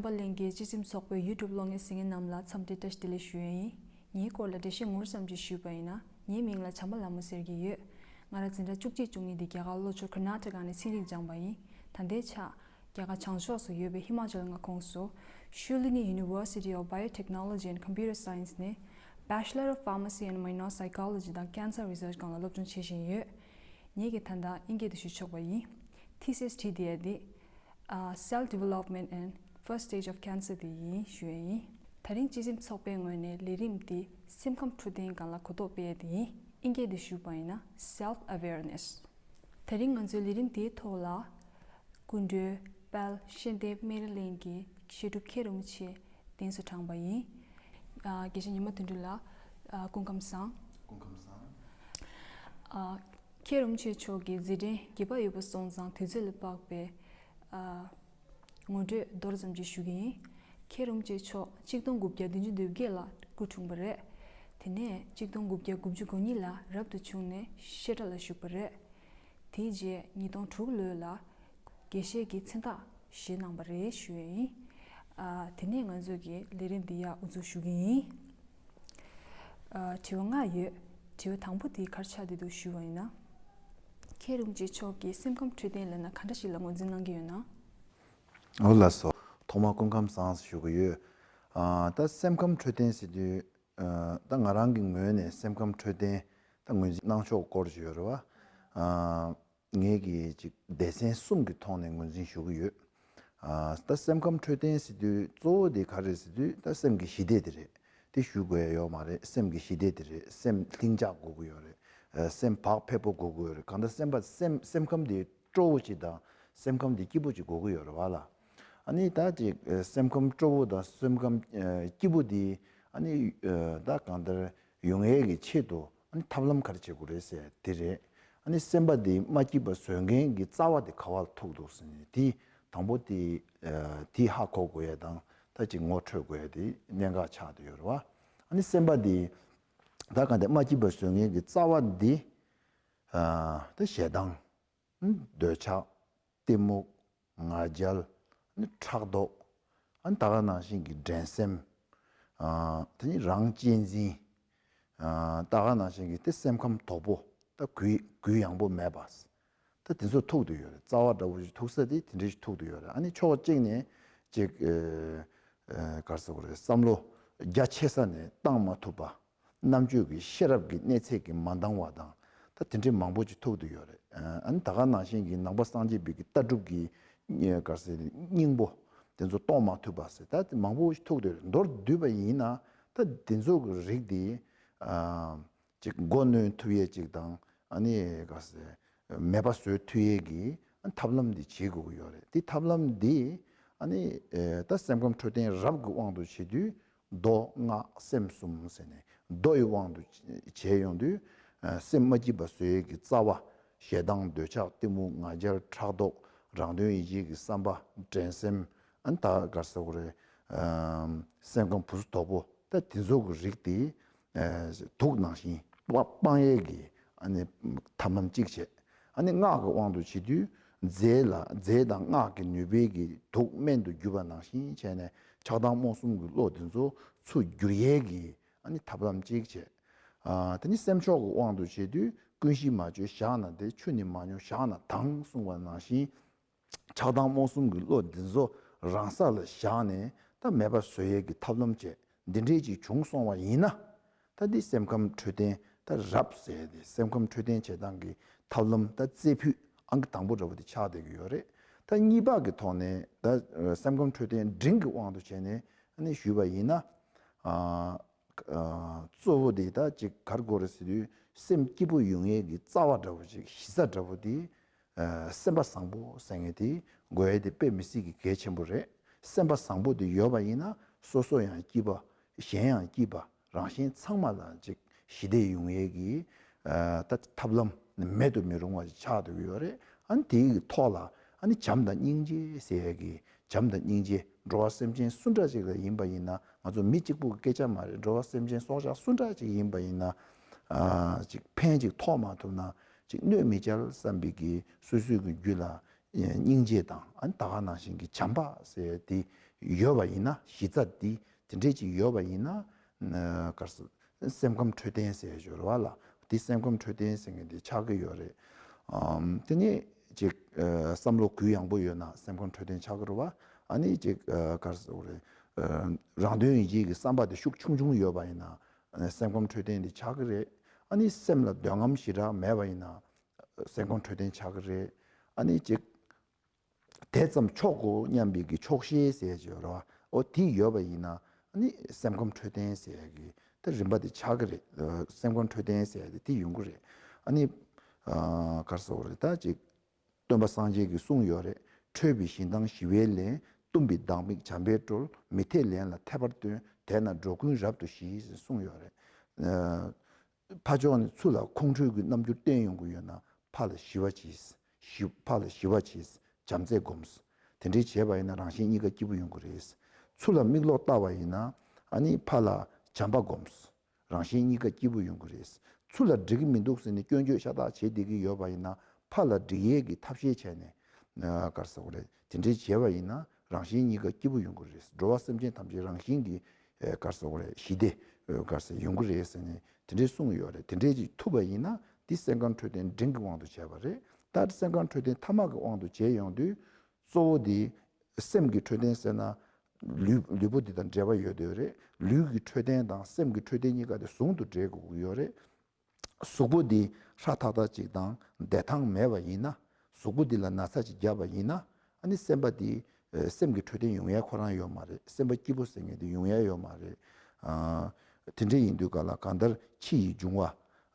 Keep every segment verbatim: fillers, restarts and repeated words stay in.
བ་ལྷན་རྒྱས་སྤྱི་སེམས་ཚོགས་པའི་YouTube་གློག་བརྙན་གཟིགས་མཁན་རྣམས་ལ་འཚམས་འདྲི་བཀྲ་ཤིས་བདེ་ལེགས་ཞུ་ཡས་ཡིན། ངའི་སྐོར་ལ་འགྲེལ་བཤད་ངོ་རུ་ཙམ་ཅིག་ཞུས་པ་ཡིན་ན། ངའི་མིང་ལ་བྱམས་པ་ལྷ་མོ་ཟེར་གྱི་ཡོད། ང་རང་འཛིན་གྲྭ་བཅུ་གཅིག་བཅུ་གཉིས་དེ་རྒྱ་གར་ལྷོ་ཕྱོགས་ཀར་ནཱ་ཊ་ཀ་ནས་ཚན་རིག་སྦྱངས་པ་ཡིན། ད་ལྟའི་ཆར་རྒྱ་གར་བྱང་ཕྱོགས་སུ་ཡོད་པའི་ཧི་མ་ཅལ་མངའ་ཁོངས་སུ་Shoolini University of Biotechnology and Computer Science་ནས་Bachelor of Pharmacy and Immunopsychology་དང་Cancer Research་སྒང་ལ་སློབ་སྦྱོང་བྱེད་བཞིན་ཡོད། ངེད་ཀྱིས་ད་ལྟ་དབྱིན་སྐད་དུ་ཞུ་ཆོག་པ་ཡིན། Thesis་བྲིས་བསྡད་ཡ་དེ། ཨ། Cell Development and First Stage of Cancer་དེ་ཡིན་ཞུ་ཡས་ཡིན། ད་རིང་སྤྱི་སེམས་ཚོགས་པའི་ངོས་ནས་ལས་རིམ་འདི་སེམས་ཁམས་འཕྲོད་བསྟེན་སྒང་ལ་གོ་རྟོགས་སྤེལ་ཡས་དེ་ཡིན། དབྱིན་སྐད་དུ་ཞུས་པ་ཡིན་ན་Self Awareness། ད་རིང་ང་ཚོའི་ལས་རིམ་དེའི་ཐོག་ལ་སྐུ་མགྲོན་དཔལ་ཤེས་ལྡན་སྨན་རི་གླིང་གི་བཤད་སྒྲུབ་མཁན་རིན་པོ་ཆེ་གདན་སུ་དྲངས་པ་ཡིན། ཨ། དགེ་བཤེས་ཉི་མ་དོན་གྲུབ་ལགས། ཨ། སྐུ་ཁམས་བཟང་། སྐུ་ཁམས་བཟང་། ཨ། མཁན་རིན་པོ་ཆེ་མཆོག་གི་མཛད་འཕྲིན་རྒྱས་པ་ཡོད་པ་སོང་ཙང་དུས་ཚོད་ལ་དཔག་པའི། ཨ། ངོ་སྤྲོད་མདོར་ཙམ་ཅིག་ཞུ་གི་ཡིན། མཁན་རིན་པོ་ཆེ་མཆོག་གཅིག་སྟོང་དགུ་བརྒྱ་བདུན་ཅུ་དོན་བརྒྱད་ལ་སྐུ་འཁྲུངས་པ་རེད། དེ་ནས་གཅིག་སྟོང་དགུ་བརྒྱ་དགུ་བཅུ་གོ་གཉིས་ལ་རབ་ཏུ་བྱུང་ནས་བཤད་གྲྭ་ལ་ཞུགས་པ་རེད། དེའི་རྗེས་ཉིས་སྟོང་དྲུག་ལོ་ལ་དགེ་བཤེས་ཀྱི་མཚན་རྟགས་བཞེས་གནང་བ་རེད་ཞུ་ཡས་ཡིན། ཨ། དེ་ནས་ང་ཚོ་གི་ལས་རིམ་འདི་ཡར་དབུ་འཛུགས་ཞུ་གི་ཡིན། ཨ། དྲི་བ་ལྔ་ཡོད། དྲི་བ་དང་པོ་དེ་ག་རེ་ཆགས་བསྡད་འདུག་ཞུས་པ་ཡིན་ན། མཁན་རིན་པོ་ཆེ་མཆོག་གིས་སེམས་ཁམས་འཕྲོད་བསྟེན་ལབ་ན་ག་འདྲ་ཞིག་ལ་ངོས་འཛིན་གནང་གི་ཡོད་ན། འོ་ལགས་སོ། ཐོག་མར་སྐུ་ཁམས་བཟང་ཞུ་གི་ཡོད། ཨ། ད་སེམས་ཁམས་འཕྲོད་བསྟེན་ཟེར་དུས། ཨ། ད་ང་རང་གི་ངོས་ནས་སེམས་ཁམས་འཕྲོད་བསྟེན་ད་ངོས་འཛིན་གནང་ཕྱོགས་སྐོར་ཞིག་ཡོད་རེད་བ། ཨ། ངེད་ཀྱིས་ཅིག་སྡེ་ཚན་གསུམ་གྱི་ཐོག་ནས་ངོས་འཛིན་ཞུ་གི་ཡོད། ཨ། ད་སེམས་ཁམས་འཕྲོད་བསྟེན་ཟེར་དུས་གཙོ་བོ་དེ་ག་རེ་ཟེར་དུས་ད་སེམས་ཀྱི་ཞི་བདེ་དེ་རེད། དེ་ཞུ་དགོས་ཡ་ཡོད་མ་རེད། སེམས་ཀྱི་ཞི་བདེ་དེ་རེད། སེམས་ལྷིང་འཇགས་དགོས་ཀྱི་ཡོད་རེད། ཨ། སེམས་བག་ཕེབས་པོ་དགོས་ཀྱི་ཡོད་རེད། གང་ལྟར་སེམས་པ་སེམས་སེམས་ཁམས་དེ་སྤྲོ་བོ་ཅིག་དང་སེམས་ཁམས་དེ་སྐྱིད་པོ་ཅིག་དགོས་ཀྱི་ཡོད་རེད་བ་ལ། ཨ་ནི་ད་ཅིག་ཨ། སེམས་ཁམས་སྤྲོ་བོ་དང་སེམས་ཁམས་ཨ། སྐྱིད་པོ་དེ་ཨ་ནི་ཨ། ད་གང་ལྟར་ཡོང་ཡས་ཀྱི་ཆེད་དུ་ཨ་ནི་ཐབས་ལམ་ག་རེ་བྱེད་དགོས་རེད་ཟེར་དེ་རེད། ཨ་ནི་སེམས་པ་འདི་མ་སྐྱིད་པ་བཟོ་མཁན་གྱི་རྩ་བ་དེ་ག་བ་ལ་ཐུག་འདུག་ཟེར་ནས་དེ་དང་པོ་དེ་ཨ། དེ་ཧ་གོ་དགོས་ཡ་དང་ད་ཅིག་ངོ་འཕྲོད་དགོས་ཡ་དེ་གནད་འགག་ཆགས་བསྡད་ཡོད་རེད་བ། ཨ་ནི་སེམས་པ་འདི་ད་གང་དེ་མ་སྐྱིད་པ་བཟོ་མཁན་གྱི་རྩ་བ་འདི་ཨ། ད་ཞེ་སྡང་། འདོད་ཆགས། གཏི་མུག། ང་རྒྱལ། ནི་ཕྲག་དོག་ཨ་ནི་ད་ག་ནང་བཞིན་གྱི་འགྲན་སེམས། ཨ། དེ་ནི་རང་གཅེས་འཛིན། ཨ། ད་ག་ནང་བཞིན་གྱི་དེ་སེམས་ཁམས་དོག་པོ། ད་གུ་གུ་ཡངས་པོ་མེད་པ། ད་དེ་ཚོ་ཐུག་བསྡད་ཡོད་རེད། རྩ་བ་འདྲ་བོ་ཞིག་ཐུག་ས་དེ་དེ་འདྲ་ཞིག་ཐུག་བསྡད་ཡོད་རེད། ཨ་ནི་ཕྱོགས་གཅིག་ནས་ཅིག་ཨ། ཨ། ག་རེ་ཟེར་དགོས་རེད། བསམ་བློ་རྒྱ་ཆེ་ས་ནས་བཏང་མ་ཐུབ་པ། རྣམ་དཔྱོད་ཀྱི་ཤེས་རབ་ཀྱི་གནས་ཚད་ཀྱིས་མ་འདང་བ་དང་། ད་དེ་འདྲའི་མང་པོ་ཅིག་ཐུག་བསྡད་ཡོད་རེད། ཨ་ནི་ད་ག་ནང་བཞིན་གྱི་ནང་པ་སངས་རྒྱས་པའི་གི་ལྟ་གྲུབ་ཀྱི་ག་རེ་ཟེར་སྙིང་པོ་དེ་ཚོ་རྟོགས་མ་ཐུབ་པ་ཟེར་ད་དེ་མང་པོ་ཞིག་ཐུག་བསྡད་ཡོད་རེད། མདོར་བསྡུས་པ་ཡིན་ན་ད་དེ་ཚོ་གི་རིགས་དེ་ཨ་ཅིག་མགོ་གནོན་ཐུབ་ཡས་ཅིག་དང་ཨ་ནི་ག་རེ་ཟེར་མེད་པ་བཟོ་ཐུབ་ཡས་ཀྱི་ཐབས་ལམ་འདི་བྱེད་དགོས་ཀྱི་ཡོད་རེད། དེ་ཐབས་ལམ་འདི་ཨ་ནི་ཨ་ད་སེམས་ཁམས་འཕྲོད་བསྟེན་རབ་ཀྱི་དབང་དུ་བྱེད་དུས། མདོ་སྔགས་སེམས་གསུམ་ཟེར་ནས་མདོ་ཡི་དབང་དུ་བྱས་ཡོང་དུས། ཨ། སེམས་མ་སྐྱིད་པ་བཟོ་ཡས་ཀྱི་རྩ་བ། ཞེ་སྡང་འདོད་ཆགས་གཏི་མུག་ང་རྒྱལ་ཕྲག་དོག་རང་དོན་ཡིད་བྱེད་ཀྱི་བསམ་པ་འགྲན་སེམས། ཨ་ནི་ད་ག་རེ་ཟེར་དགོས་རེད། ཨ། སེམས་ཁམས་བུ་སུ་དོག་པོ་ད་དེ་ཚོ་གི་རིགས་དེ། ཨ། དུག་ནང་བཞིན་སྤང་ཡས་ཀྱི་ཨ་ནི་ཐབས་ལམ་གཅིག་བྱས། ཨ་ནི་སྔགས་ཀྱི་དབང་དུ་བྱེད་དུས་རྫས་ལ་རྫས་དང་སྔགས་ཀྱི་ནུས་པའི་གི་དུག་སྨན་དུ་གྱུར་པ་ནང་བཞིན་བྱས་ནས་ཆགས་སྡང་རྨོངས་གསུམ་གྱི་བློ་དེ་ཚོ་ཚུར་བསྒྱུར་ཡས་ཀྱི་ཨ་ནི་ཐབས་ལམ་གཅིག་བྱས། ཨ། དེ་ནི་སེམས་ཕྱོགས་ཀྱི་དབང་དུ་བྱེད་དུས་ཀུན་གཞི་མ་བཅོས་བཞག་ན་བདེ། ཆུ་ནི་མ་མྱོང་བཞག་ན་དྭངས་གསུངས་པ་ནང་བཞིན། ཆགས་སྡང་རྨོངས་གསུམ་གྱི་བློ་འདི་ཚོ་རང་ས་ལ་བཞག་ནས་ད་མེད་པ་བཟོ་ཡས་ཀྱི་ཐབས་ལམ་བྱས་འདི་འདྲས་ཅིག་བྱུང་སོང་བ་ཡིན་ན། ད་འདི་སེམས་ཁམས་འཕྲོད་བསྟེན་ད་རབ་ཟེར་ཏེ་སེམས་ཁམས་འཕྲོད་བསྟེན་བྱེད་སྟངས་ཀྱི་ཐབས་ལམ་ད་རྩེ་ཕུད་ཨང་ཀི་དང་པོ་འདྲ་བོ་དེ་ཆགས་བསྡད་ཀྱི་ཡོད་རེད། ད་གཉིས་པ་གི་ཐོག་ནས་ད་སེམས་ཁམས་འཕྲོད་བསྟེན་འབྲིང་གི་དབང་དུ་བྱས་ནས་ཨ་ནི་ཞུས་པ་ཡིན་ན། ཨ། ཨ། གཙོ་བོ་དེ་ད་ཅིག་ག་རེ་དགོས་རེད་ཟེར་དུས་སེམས་སྐྱིད་པོ་ཡོང་ཡས་ཀྱི་རྩ་བ་འདྲ་བོ་ཅིག་གཞི་རྩ་འདྲ་བོ་དེ། ཨ། སེམས་པ་བཟང་པོ་ཟེར་མཁན་དེ་དགོས་ཡས་དེ་དཔེ་མི་སྲིད་ཀྱི་གལ་ཆེན་པོ་རེད། སེམས་པ་བཟང་པོ་དེ་ཡོད་པ་ཡིན་ན་སོ་སོ་ཡང་སྐྱིད་པ། གཞན་ཡང་སྐྱིད་པ། རང་གཞན་ཚང་མ་ལ་ཅིག་ཞི་བདེ་ཡོང་ཡས་ཀྱི། ཨ། ད་ཐབས་ལམ་མེད་དུ་མི་རུང་བ་ཅིག་ཆགས་བསྡད་ཀྱི་ཡོད་རེད། ཨ་ནི་དེའི་ཐོག་ལ་ཨ་ནི་བྱམས་དང་སྙིང་རྗེ་ཟེར་ཡས་ཀྱི། བྱམས་དང་སྙིང་རྗེ། འགྲོ་བ་སེམས་ཅན་སུ་འདྲ་ཅིག་ལ་ཡིན་པ་ཡིན་ན། ང་ཚོ་མི་གཅིག་པུ་གི་སྐད་ཆ་མ་རེད། འགྲོ་བ་སེམས་ཅན་སྲོག་ཆགས་སུ་འདྲ་ཅིག་ཡིན་པ་ཡིན་ན། ཨ། ཅིག་ཕན་ཅིག་ཐོགས་མ་ཐུབ་ན་ཅིག་གནོད་མི་བྱ་བསམ་པའི་གི་སོ་སོའི་གི་རྒྱུད་ལ་ སྙིང་རྗེ་དང་ཨ་ནི་ད་ག་ནང་བཞིན་གྱི་བྱམས་པ་ཟེར་དེ་ཡོད་པ་ཡིན་ན། གཞི་རྩ་དེ་དེ་འདྲས་ཅིག་ཡོད་པ་ཡིན་ན། ག་རེ་ཟེར། སེམས་ཁམས་འཕྲོད་བསྟེན་ཟེར་ཡ་ཅིག་ཡོད་རེད་བ་ལ། དེ་སེམས་ཁམས་འཕྲོད་བསྟེན་ཟེར་མཁན་དེ་ཆགས་ཀྱི་ཡོད་རེད། ཨམ། དེ་ནས་ཅིག་ཨ། བསམ་བློ་གུ་ཡངས་པོ་ཡོད་ན་སེམས་ཁམས་འཕྲོད་བསྟེན་ཆགས་ཀྱི་རེད་བ། ཨ་ནི་ཅིག་ཨ། ག་རེ་ཟེར་དགོས་རེད། ཨ། རང་དོན་ཡིན་གཅིག་གི་བསམ་པ་དེ་ཤུགས་ཆུང་ཆུང་ཡོད་པ་ཡིན་ན་སེམས་ཁམས་འཕྲོད་བསྟེན་དེ་ཆགས་ཀྱི་རེད། ཨ་ནི་སེམས་ལ་འདོད་རྔམ་ཞེ་དྲག་མེད་པ་ཡིན་ན་སེམས་ཁམས་འཕྲོད་བསྟེན་ཆགས་ཀྱི་རེད། ཨ་ནི་ཅིག་དེ་ཙམ་ཆོག་གོ་སྙམ་པའི་གི་ཆོག་ཤེས་ཟེར་གྱི་ཡོད་རེད་བ། འོ་དེ་ཡོད་པ་ཡིན་ན་ཨ་ནི་སེམས་ཁམས་འཕྲོད་བསྟེན་ཟེར་ཡ་གི་ད་རིམ་པ་དེ་ཆགས་ཀྱི་རེད། སེམས་ཁམས་འཕྲོད་བསྟེན་ཟེར་ཡ་དེ་དེ་ཡོང་གི་རེད། ཨ་ནི་ཨ། ག་རེ་ཟེར་དགོས་རེད། ད་ཅིག་སྟོན་པ་སངས་རྒྱས་ཀྱིས་གསུངས་ཡོད་རེད། ཁྲོས་པའི་ཞིང་དང་ཞི་བའི་ལས། གཏུམ་པའི་སྡང་མིག་བྱམས་པས་སྒྲོལ། མི་འཐད་ལན་ལ་འཐད་པར་སྟོན། དེས་ན་འགྲོ་ཀུན་རབ་ཏུ་ཞི། ཞེས་གསུངས་ཡོད་རེད། ཨ། ཕར་ཕྱོགས་ནས་ཚུར་ལ་ཁོང་ཁྲོའི་གི་རྣམ་འགྱུར་བསྟན་ཡོང་གི་ཡོད་ན་ཕར་ལ་ཞི་བ་གྱིས། ཞི། ཕར་ལ་ཞི་བ་གྱིས། བྱམས་བརྩེ་སྒོམས། དེ་འདྲའི་བྱས་པ་ཡིན་ན་རང་གཞན་གཉིས་ཀ་སྐྱིད་པོ་ཡོང་གི་རེད། ཚུར་ལ་མིག་ལོག་ལྟ་བ་ཡིན་ན་ཨ་ནི་ཕར་ལ་བྱམས་པ་སྒོམས། རང་གཞན་གཉིས་ཀ་སྐྱིད་པོ་ཡོང་གི་རེད། ཚུར་ལ་འགྲིག་གི་མི་འདུག་ཟེར་ནས་སྐྱོན་བརྗོད་ཤ་སྟག་བྱེད་བསྡད་ཀྱི་ཡོད་པ་ཡིན་ན་ཕར་ལ་འགྲིག་ཡས་ཀྱི་ཐབས་ཤེས་བྱས་ནས། ཨ། ག་རེ་ཟེར་དགོས་རེད། དེ་འདྲའི་བྱས་པ་ཡིན་ན་རང་གཞན་གཉིས་ཀ་སྐྱིད་པོ་ཡོང་གི་རེད། འགྲོ་བ་སེམས་ཅན་ཐམས་ཅད་རང་བཞིན་གྱིས། ཨ། ག་རེ་ཟེར་དགོས་རེད། ཞི་བདེ། ཨ། ག་རེ་ཟེར། ཡོང་གི་རེད་ཟེར་ནས་དེ་འདྲའི་གསུངས་ཡོད་རེད། དེ་འདྲའི་ཅིག་ཐུབ་པ་ཡིན་ན་འདི་སེམས་ཁམས་འཕྲོད་བསྟེན་འབྲིང་གི་དབང་དུ་བྱས་པ་རེད། ད་སེམས་ཁམས་འཕྲོད་བསྟེན་ཐ་མ་གི་དབང་དུ་བྱས་ཡོང་དུས། གཙོ་བོ་དེ་སེམས་ཀྱི་འཕྲོད་བསྟེན་ཟེར་ན་ལུས། ལུས་པོ་འདི་དང་འབྲེལ་བ་ཡོད་དེ་རེད། ལུས་ཀྱི་འཕྲོད་བསྟེན་དང་སེམས་ཀྱི་འཕྲོད་བསྟེན་གཉིས་ཀ་དེ་ཟུང་དུ་འབྲེལ་དགོས་ཀྱི་ཡོད་རེད། གཟུགས་པོ་འདི་ཧྲ་ཐག་ཐག་ཅིག་དང་བདེ་ཐང་མེད་པ་ཡིན་ན། གཟུགས་པོ་འདི་ལ་ན་ཚ་ཅིག་བརྒྱབ་པ་ཡིན་ན་ཨ་ནི་སེམས་པ་འདི། ཨ། སེམས་ཀྱི་འཕྲོད་བསྟེན་ཡོང་ཡ་ཁོ་རང་ཡོད་མ་རེད། སེམས་པ་སྐྱིད་པོ་ཟེར་མཁན་དེ་ཡོང་ཡ་ཡོད་མ་རེད། ཨ། དེ་འདྲ་ཡིན་དུས་ག་ལ་གང་ལྟར་ཕྱི་ཡི་འབྱུང་བ།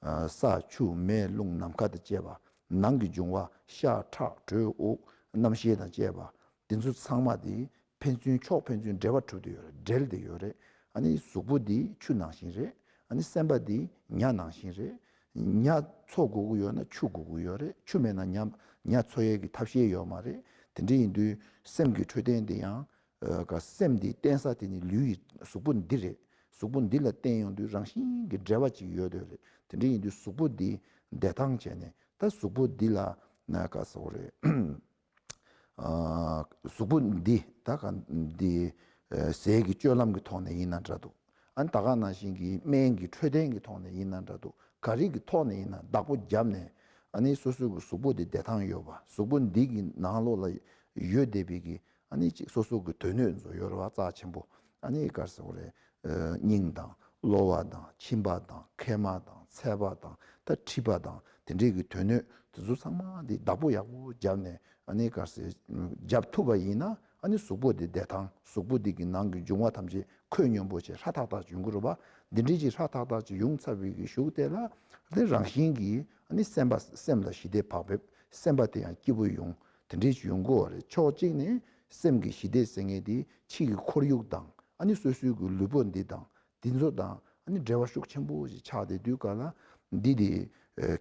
ཨ། ས་ཆུ་མེ་རླུང་ནམ་མཁའ་དང་བཅས་པ། ནང་གི་འབྱུང་བ་ཤ་ཁྲག་དྲོད་དབུགས་རྣམ་ཤེས་དང་བཅས་པ། འདི་ཚོ་ཚང་མ་དེ་ཕན་ཚུན་ཕྱོགས་ཕན་ཚུན་འབྲེལ་བ་གྲུབ་བསྡད་ཡོད་རེད། འབྲེལ་བསྡད་ཡོད་རེད། ཨ་ནི་གཟུགས་པོ་འདི་ཆུ་ནང་བཞིན་རེད། ཨ་ནི་སེམས་པ་འདི་ཉ་ནང་བཞིན་རེད། ཉ་འཚོ་དགོས་ཀྱི་ཡོད་ན་ཆུ་དགོས་ཀྱི་ཡོད་རེད། ཆུ་མེད་ན་ཉ་ཉ་འཚོ་ཡས་ཀྱི་ཐབས་ཤེས་ཡོད་མ་རེད། དེ་འདྲ་ཡིན་དུས་སེམས་ཀྱི་འཕྲོད་བསྟེན་འདི་ཡང་། ཨ། ག་སེམས་འདི་བརྟེན་ས་དེ་ནི་ལུས་ཡི་གཟུགས་པོ་འདི་རེད། གཟུགས་པོ་འདི་ལ་བརྟེན་ཡོང་དུས་རང་བཞིན་གྱི་འབྲེལ་བ་ཅིག་ཡོད་དེ་རེད། དེ་འདྲ་ཡིན་དུས་གཟུགས་པོ་འདི་བདེ་ཐང་བྱས་ནས་ད་གཟུགས་པོ་འདི་ལ་ན་ག་ཟེར་དགོས་རེད། ཨ། གཟུགས་པོ་འདི་ད་ག་འདི། ཨ། ཟས་ཀྱི་སྤྱོད་ལམ་གྱི་ཐོག་ནས་ཡིན་ན་འདྲ་འདུག་ཨ་ནི་ད་ག་ནང་བཞིན་གྱི་སྨན་གྱི་འཕྲོད་བསྟེན་གྱི་ཐོག་ནས་ཡིན་ན་འདྲ་འདུག་ག་རེ་གི་ཐོག་ནས་ཡིན་ན་བདག་པོ་བརྒྱབ་ནས་ཨ་ནི་སོ་སོ་གི་གཟུགས་པོ་འདི་བདེ་ཐང་ཡོད་པ། གཟུགས་པོ་འདི་གི་ནང་ལོགས་ལ་ཡོད་བསྡད་པའི་གི་ཨ་ནི་ཅིག་སོ་སོ་གི་དོན་སྣོད་ཚོ་ཡོད་རེད་བ། རྩ་ཆེན་པོ། ཨ་ནི་ག་རེ་ཟེར་དགོས་རེད། ཨ། སྙིང་དང་གློ་བ་དང་མཆིན་པ་དང་མཁལ་མ་དང་ཚད་པ་དང་ད་མཁྲིས་པ་དང་དེ་འདྲའི་གི་དོན་སྣོད་དེ་ཚོ་ཚང་མ་འདི་བདག་པོ་ཡག་པོ་བརྒྱབ་ནས་ཨ་ནི་ག་རེ་ཟེར། བརྒྱབ་ཐུབ་པ་ཡིན་ན་ཨ་ནི་གཟུགས་པོ་འདི་བདེ་ཐང་། གཟུགས་པོ་འདི་གི་ནང་གི་འབྱུང་བ་ཐམས་ཅད་ཁོད་སྙོམས་པོ་བྱས་ཧྲ་ཐག་ཐག་ཅིག་ཡོང་གི་རེད་བ། འདི་འདྲའི་ཅིག་ཧྲ་ཐག་ཐག་ཅིག་ཡོང་ཚར་བའི་གི་གཞུག་དེ་ལ་དེ་རང་བཞིན་གྱིས་ཨ་ནི་སེམས་པ། སེམས་ལ་ཞི་བདེ་བག་ཕེབས། སེམས་པ་དེ་ཡང་སྐྱིད་པོ་ཡོང་། དེ་འདྲའི་ཅིག་ཡོང་གི་ཡོད་རེད། ཕྱོགས་གཅིག་ནས་སེམས་ཀྱི་ཞི་བདེ་ཟེར་མཁན་དེ་ཕྱི་གི་ཁོར་ཡུག་དང་ཨ་ནི་སོ་སོའི་གི་ལུས་པོ་འདི་དང་འདི་ཚོ་དང་ཨ་ནི་འབྲེལ་བ་ཤུགས་ཆེན་པོ་ཞིག་ཆགས་བསྡད་དུས་ག་ལ་འདི་དེ་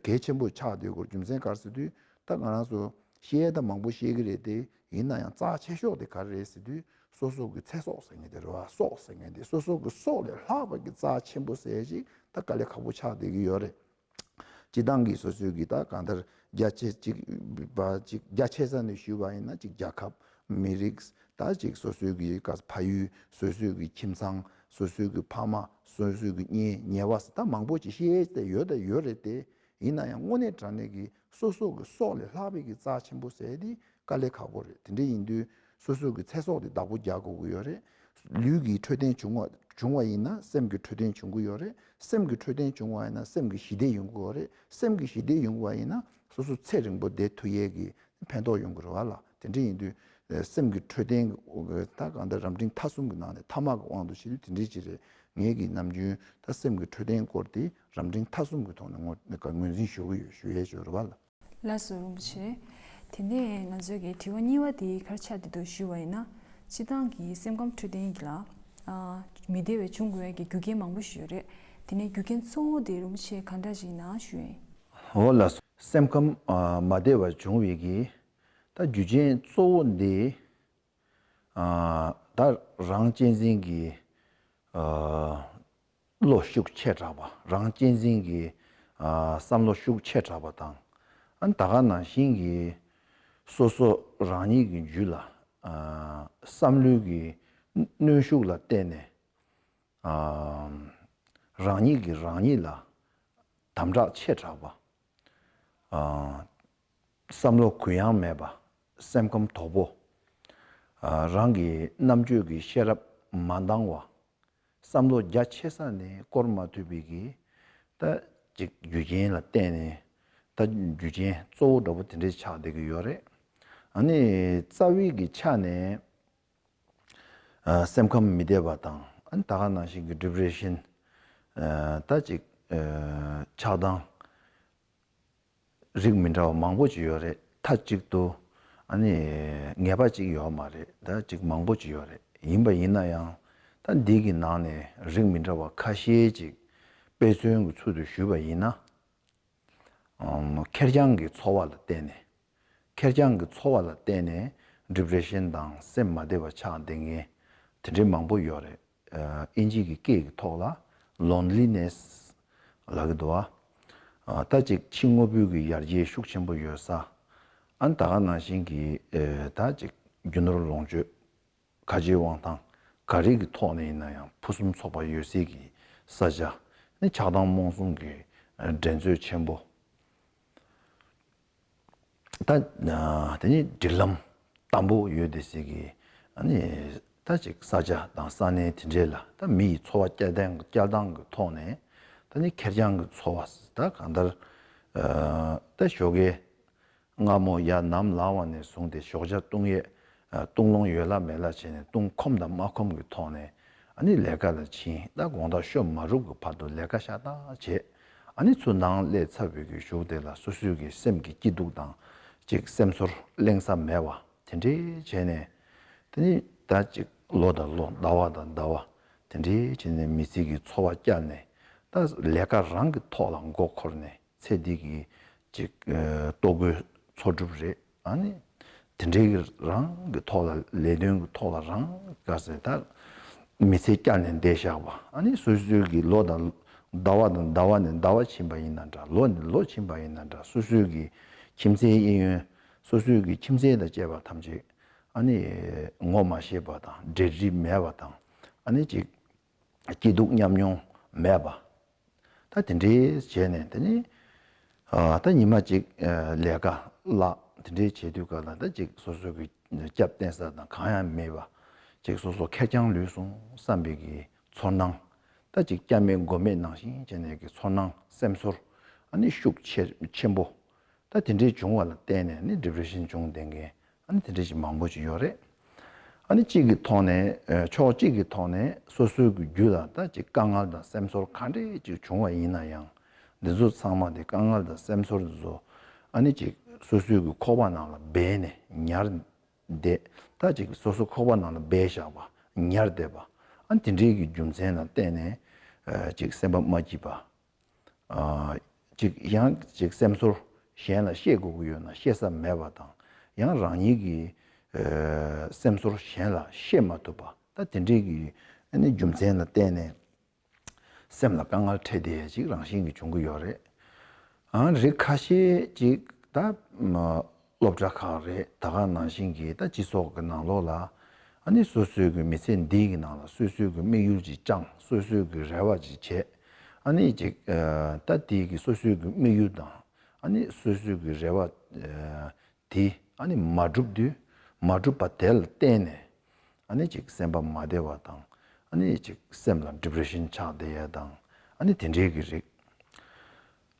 གལ་ཆེན་པོ་ཆགས་བསྡད་ཡོད་རེད། རྒྱུ་མཚན་ག་རེ་ཟེར་དུས་ད་ང་རང་ཚོ་བཤད་ཡས་ད་མང་པོ་བཤད་ཀྱི་རེད་དེ། ཡིན་ན་ཡང་རྩ་ཆེ་ཤོས་དེ་ག་རེ་རེད་ཟེར་དུས་སོ་སོ་གི་ཚེ་སྲོག་ཟེར་མཁན་དེ་རེད་བ། སྲོག་ཟེར་མཁན་དེ། སོ་སོ་གི་སྲོག་ལས་ལྷག་པ་གི་རྩ་ཆེན་པོ་ཟེར་ཞིག་ད་དཀའ་ལས་ཁག་པོ་ཆགས་བསྡད་ཀྱི་ཡོད་རེད། སྤྱི་བཏང་གི་སོ་སོའི་གི་ད་གང་ལྟར་རྒྱ་ཆེ་གཅིག་པ་གཅིག་རྒྱ་ཆེ་ས་ནས་ཞུས་པ་ཡིན་ན་གཅིག་རྒྱལ་ཁབ། མི་རིགས། ད་གཅིག་སོ་སོའི་གི་ག་ཕ་ཡུལ། སོ་སོའི་གི་ཁྱིམ་ཚང་། སོ་སོའི་གི་ཕ་མ། སོ་སོའི་གི་གཉེན་ཉེ་བ་ཟེར་ད་མང་པོ་ཅིག་བཤད་ཡས་ད་ཡོད་ད་ཡོད་རེད་དེ། ཡིན་ན་ཡང་དངོས་གནས་དྲང་གནས་ཀྱི་སོ་སོ་གི་སྲོག་ལས་ལྷག་པའི་གི་རྩ་ཆེན་པོ་ཟེར་དེ་དཀའ་ལས་ཁག་པོ་རེད། དེ་འདྲ་ཡིན་དུས་སོ་སོ་གི་ཚེ་སྲོག་དེ་བདག་པོ་རྒྱག་དགོས་ཀྱི་ཡོད་རེད། ལུས་ཀྱི་འཕྲོད་བསྟེན་བྱུང་བ་བྱུང་བ་ཡིན་ན་སེམས་ཀྱི་འཕྲོད་བསྟེན་བྱུང་གི་ཡོད་རེད། སེམས་ཀྱི་འཕྲོད་བསྟེན་བྱུང་བ་ཡིན་ན་སེམས་ཀྱི་ཞི་བདེ་ཡོང་གི་ཡོད་རེད། སེམས་ཀྱི་ཞི་བདེ་ཡོང་བ་ཡིན་ན་སོ་སོ་ཚེ་རིང་པོ་བསྡད་ཐུབ་ཡས་ཀྱི་ཕན་ཐོགས་ཡོང་གི་རེད་བ་ལ། དེ་འདྲ་ཡིན་དུས་སེམས་ཀྱི་འཕྲོད་བསྟེན་ད་གང་ལྟར་རབ་འབྲིང་ཐ་གསུམ་གྱི་ནང་ནས་ཐ་མ་གི་དབང་དུ་བྱས་དུས་དེ་འདྲ་ཅིག་རེད། ངེད་ཀྱིས་ནམ་རྒྱུན་ད་སེམས་ཀྱི་འཕྲོད་བསྟེན་སྐོར་དེ་རབ་འབྲིང་ཐ་གསུམ་གྱི་ཐོག་ནས་ངོ་ངོས་འཛིན་ཞུ་གི་ཡོད། ཞུ་ཡས་ཡོད་རེད་བ་ལ། ལགས་སོ་རིན་པོ་ཆེ། དེ་ནས་ང་ཚོའི་གི་དྲི་བ་གཉིས་པ་དེ་ག་རེ་ཆགས་བསྡད་འདུག་ཞུས་པ་ཡིན་ན། སྤྱི་བཏང་གི་སེམས་ཁམས་འཕྲོད་བསྟེན་གྱི་ལ། ཨ། མི་བདེ་བའི་བྱུང་དགོས་ཡ་གི་རྒྱུ་རྐྱེན་མང་པོ་ཞིག་ཡོད་རེད། དེ་ནས་རྒྱུ་རྐྱེན་གཙོ་བོ་དེ་རིན་པོ་ཆེ་ག་འདྲ་ཞིག་ཡིན་ན་ཞུ་ཡིན། འོ་ལགས་སོ། སེམས་ཁམས་ཨ་མ་བདེ་བ་བྱུང་བའི་གི་ད་རྒྱུ་རྐྱེན་གཙོ་བོ་འདི་ཨ་ད་རང་གཅེས་འཛིན་གྱི་ཨ་བློ་ཤུགས་ཆེ་དྲགས་པ། རང་གཅེས་འཛིན་གྱི་ཨ་བསམ་བློ་ཤུགས་ཆེ་དྲགས་པ་དང་། ཨ་ནི་ད་ག་ནང་བཞིན་གྱི་ སོ་སོ་རང་ཉིད་ཀྱི་རྒྱུད་ལ་ཨ་བསམ་བློའི་གི་གནོན་ཤུགས་ལ་བརྟེན་ནས་ཨ་རང་ཉིད་ཀྱིས་རང་ཉིད་ལ་དམ་དྲག་ཆེ་དྲགས་པ། ཨ་བསམ་བློ་གུ་ཡངས་མེད་པ། སེམས་ཁམས་དོག་པོ། ཨ་རང་གི་རྣམ་དཔྱོད་ཀྱི་ཤེས་རབ་མ་འདང་བ། བསམ་བློ་རྒྱ་ཆེ་ས་ནས་སྐོར་མ་ཐུབ་པའི་གི་ད་ཅིག་རྒྱུ་རྐྱེན་ལ་བརྟེན་ནས་ད་རྒྱུ་རྐྱེན་གཙོ་བོ་འདྲ་པོ་དེ་འདྲས་ཆགས་བསྡད་ཀྱི་ཡོད་རེད། ཨ་ནི་རྩ་བའི་གི་ཆ་ནས་ཨ་སེམས་ཁམས་མི་བདེ་བ་དང་ཨ་ནི་ད་ག་ནང་བཞིན་གྱི་ཌི་པི་རེ་ཤན་ཨ་ད་ཅིག་ཨ་ཆགས་སྡང་རིགས་མི་འདྲ་བ་མང་པོ་ཅིག་ཡོད་རེད། མཐའ་གཅིག་ཏུ་ཨ་ནི་ངེས་པ་ཅིག་ཡོད་མ་རེད། ད་ཅིག་མང་པོ་ཅིག་ཡོད་རེད། ཡིན་པ་ཡིན་ན་ཡང་ད་འདི་གི་ནང་ནས་རིགས་མི་འདྲ་བ་ཁ་ཤས་ཅིག་དཔེ་མཚོན་གྱི་ཚུལ་དུ་ཞུས་པ་ཡིན་ན། ཨམ་ཁེར་རྐྱང་གི་འཚོ་བ་ལ་བརྟེན་ནས། ཁེར་རྐྱང་གི་འཚོ་བ་ལ་བརྟེན་ནས་ཌི་པི་རེ་ཤན་དང་སེམས་མ་བདེ་བ་ཆགས་བསྡད་མཁན་དེ་འདྲའི་མང་པོ་ཡོད་རེད། ཨ་དབྱིན་ཇི་གི་སྐད་ཀྱི་ཐོག་ལ་ལོན་ལི་ནེ་སི་ལབ་ཀྱི་འདུག་བ། ཨ་ད་ཅིག་ཕྱི་དངོས་པོའི་གི་ཡར་རྒྱས་ཤུགས་ཆེན་པོ་ཡོད་ས། ཨ་ནི་ད་ག་ནང་བཞིན་གྱི་ཨ་ད་ཅིག་རྒྱུ་ནོར་ལོངས་སྤྱོད། ཁ་རྗེ་དབང་ཐང་ག་རེ་གི་ཐོག་ནས་ཡིན་ན་ཡང་ཕུན་སུམ་ཚོགས་པ་ཡོད་སའི་གི་ས་ཆ་ནི་ཆགས་སྡང་རྨོངས་གསུམ་གི་འགྲན་རྩོད་ཆེན་པོ། ད་དེ་ནི་སྒྲིག་ལམ་དམ་པོ་ཡོད་བསྡད་སའི་གི་ཨ་ནི་ད་ཅིག་ས་ཆ་དང་ས་གནས་དེ་འདྲས་ལ་ད་མི་ཡི་འཚོ་བ་སྐྱེལ་སྟངས་སྐྱེལ་སྟངས་གི་ཐོག་ནས་ད་ནི་ཁེར་རྐྱང་གི་འཚོ་བ་ད་གང་ལྟར་ད་ཞོགས་ཀས། སྔ་མོ་ཡར་ནམ་ལངས་པ་ནས་བཟུང་སྟེ་ཞོགས་ཇ་བཏུང་ཡས། ཨ་བཏུང་ལོང་ཡོད་ལ་མེད་ལ་བྱས་ནས་བཏུང་ཁོམ་དང་མ་ཁོམ་གྱི་ཐོག་ནས་ཨ་ནི་ལས་ཀ་ལ་ཕྱིན། ད་དགོང་དག་ཤོ་མ་རུབ་ཀྱི་བར་དུ་ལས་ཀ་ཤ་སྟག་བྱས། ཨ་ནི་ཚུར་ནང་སླེབས་ཚར་བའི་གི་གཞུག་དེ་ལ་སོ་སོའི་གི་སེམས་ཀྱི་སྐྱིད་སྡུག་དང་ཅིག་སེམས་ཚོར་གླེང་ས་མེད་པ་དེ་འདྲས་བྱས་ནས། དེ་ནི་ད་ཅིག་ལོ་དང་ལོ་ཟླ་བ་དང་ཟླ་བ་དེ་འདྲས་བྱས་ནས་མི་ཚེ་གི་འཚོ་བ་བསྐྱལ་ནས་ད་ལས་ཀ་རང་གི་ཐོག་ལ་མགོ་འཁོར་ནས། ཚེ་འདི་གི་ཅིག་ཨ་ལྟོ་གོས་འཚོ་སྒྲུབ་རེད། ཨ་ནི་དེ་འདྲའི་གི་རང་གི་ཐོག་ལ་ལས་དོན་གི་ཐོག་ལ་རང་ག་ཟེ་ད་མི་ཚེ་བསྐྱལ་ནས་བསྡད་བཞག་པ། ཨ་ནི་སོ་སོའི་གི་ལོ་དང་ཟླ་བ་དང་ཟླ་བ་ནས་ཟླ་བ་ཕྱིན་པ་ཡིན་ན་འདྲ། ལོ་ནས་ལོ་ཕྱིན་པ་ཡིན་ན་འདྲ། སོ་སོའི་གི་ཁྱིམ་མཚེས་གཡས་གཡོན་སོ་སོའི་གི་ཁྱིམ་མཚེས་དང་བཅས་པ་ཐམས་ཅད་ཨ་ནི་ངོ་མ་ཤེས་པ་དང་འབྲེལ་འདྲིས་མེད་པ་དང་། ཨ་ནི་ཅིག་སྐྱིད་སྡུག་མཉམ་མྱོང་མེད་པ། ད་དེ་འདྲའི་བྱས་ནས་དེ་ནི་ཨ་ད་ཉི་མ་གཅིག་ཨ་ལས་ཀ་བརླག་དེ་འདྲའི་བྱེད་དུས་ག་ལ་ད་ཅིག་སོ་སོ་གི་སྐྱབས་བསྟེན་ས་དང་གང་ཡང་མེད་པ། ཅིག་སོ་སོ་ཁེར་རྐྱང་ལུས་སོང་བསམ་པའི་གི་ཚོར་སྣང་། ད་ཅིག་སྐྱབས་མེད་མགོན་མེད་ནང་བཞིན་བྱས་ནས་གི་ཚོར་སྣང་སེམས་ཚོར་ཨ་ནི་ཤུགས་ཆེ་ཆེན་པོ། ད་དེ་འདྲའི་བྱུང་བ་ལ་བརྟེན་ནས་ནི་ཌི་པི་རེ་ཤན་བྱུང་བསྡད་མཁན་ཨ་ནི་དེ་འདྲའི་ཞིག་མང་པོ་ཅིག་ཡོད་རེད། ཨ་ནི་གཅིག་གི་ཐོག་ནས་ཨ་ཕྱོགས་གཅིག་གི་ཐོག་ནས་སོ་སོའི་གི་རྒྱུད་ལ་ད་ཅིག་དཀའ་ངལ་དང་སེམས་ཚོར་ག་འདྲས་ཅིག་བྱུང་བ་ཡིན་ན་ཡང་། འདི་ཚོ་ཚང་མ་དེ་དཀའ་ངལ་དང་སེམས་ཚོར་འདི་ཚོ་ཨ་ནི་ཅིག་སོ་སོའི་གི་ཁོག་པ་ནང་ལ་སྦས་ནས་ཉར་བསྡད། ད་ཅིག་སོ་སོ་ཁོག་པ་ནང་ལ་སྦས་བཞག་པ་ཉར་བསྡད་པ། ཨ་ནི་དེ་འདྲའི་གི་རྒྱུ་མཚན་ལ་བརྟེན་ནས་ཨ་ཅིག་སེམས་པ་མ་སྐྱིད་པ། ཨ་ཅིག་ཡང་ཅིག་སེམས་ཚོར་གཞན་ལ་བཤད་དགོས་ཀྱི་ཡོད་ན་བཤད་ས་མེད་པ་དང་། ཡང་རང་ཉིད་ཀྱི་ཨ་སེམས་ཚོར་གཞན་ལ་བཤད་མ་ཐུབ་པ། ད་དེ་འདྲའི་གི་ཨ་ནི་རྒྱུ་མཚན་ལ་བརྟེན་ནས་སེམས་ལ་དཀའ་ངལ་འཕྲད་བསྡད་ཡ་ཅིག་རང་བཞིན་གྱིས་བྱུང་གི་ཡོད་རེད། ཨ་རིགས་ཁ་ཤས་ཅིག་ད་མ་སློབ་གྲྭ་ཁག་རེད། ད་ག་ནང་བཞིན་གྱི་ད་སྤྱི་ཚོགས་ཀྱི་ནང་ལོགས་ལ་ཨ་ནི་སོ་སོའི་གི་མི་ཚེ་འདི་གི་ནང་ལ་སོ་སོའི་གི་དམིགས་ཡུལ་ཅིག་བཅངས། སོ་སོའི་གི་རེ་བ་ཅིག་བྱས། ཨ་ནི་ཅིག་ཨ་ད་དེ་གི་སོ་སོའི་གི་དམིགས་ཡུལ་དང་ཨ་ནི་སོ་སོའི་གི་རེ་བ་ཨ་དེ་ཨ་ནི་མ་འགྲུབ་དུས་མ་འགྲུབ་པ་དེ་ལ་བརྟེན་ནས་ཨ་ནི་ཅིག་སེམས་པ་མ་བདེ་བ་དང་། ཨ་ནི་ཅིག་སེམས་ལ་ཌི་པི་རེ་ཤན་ཆགས་བསྡད་ཡ་དང་། ཨ་ནི་དེ་འདྲའི་གི་རིགས།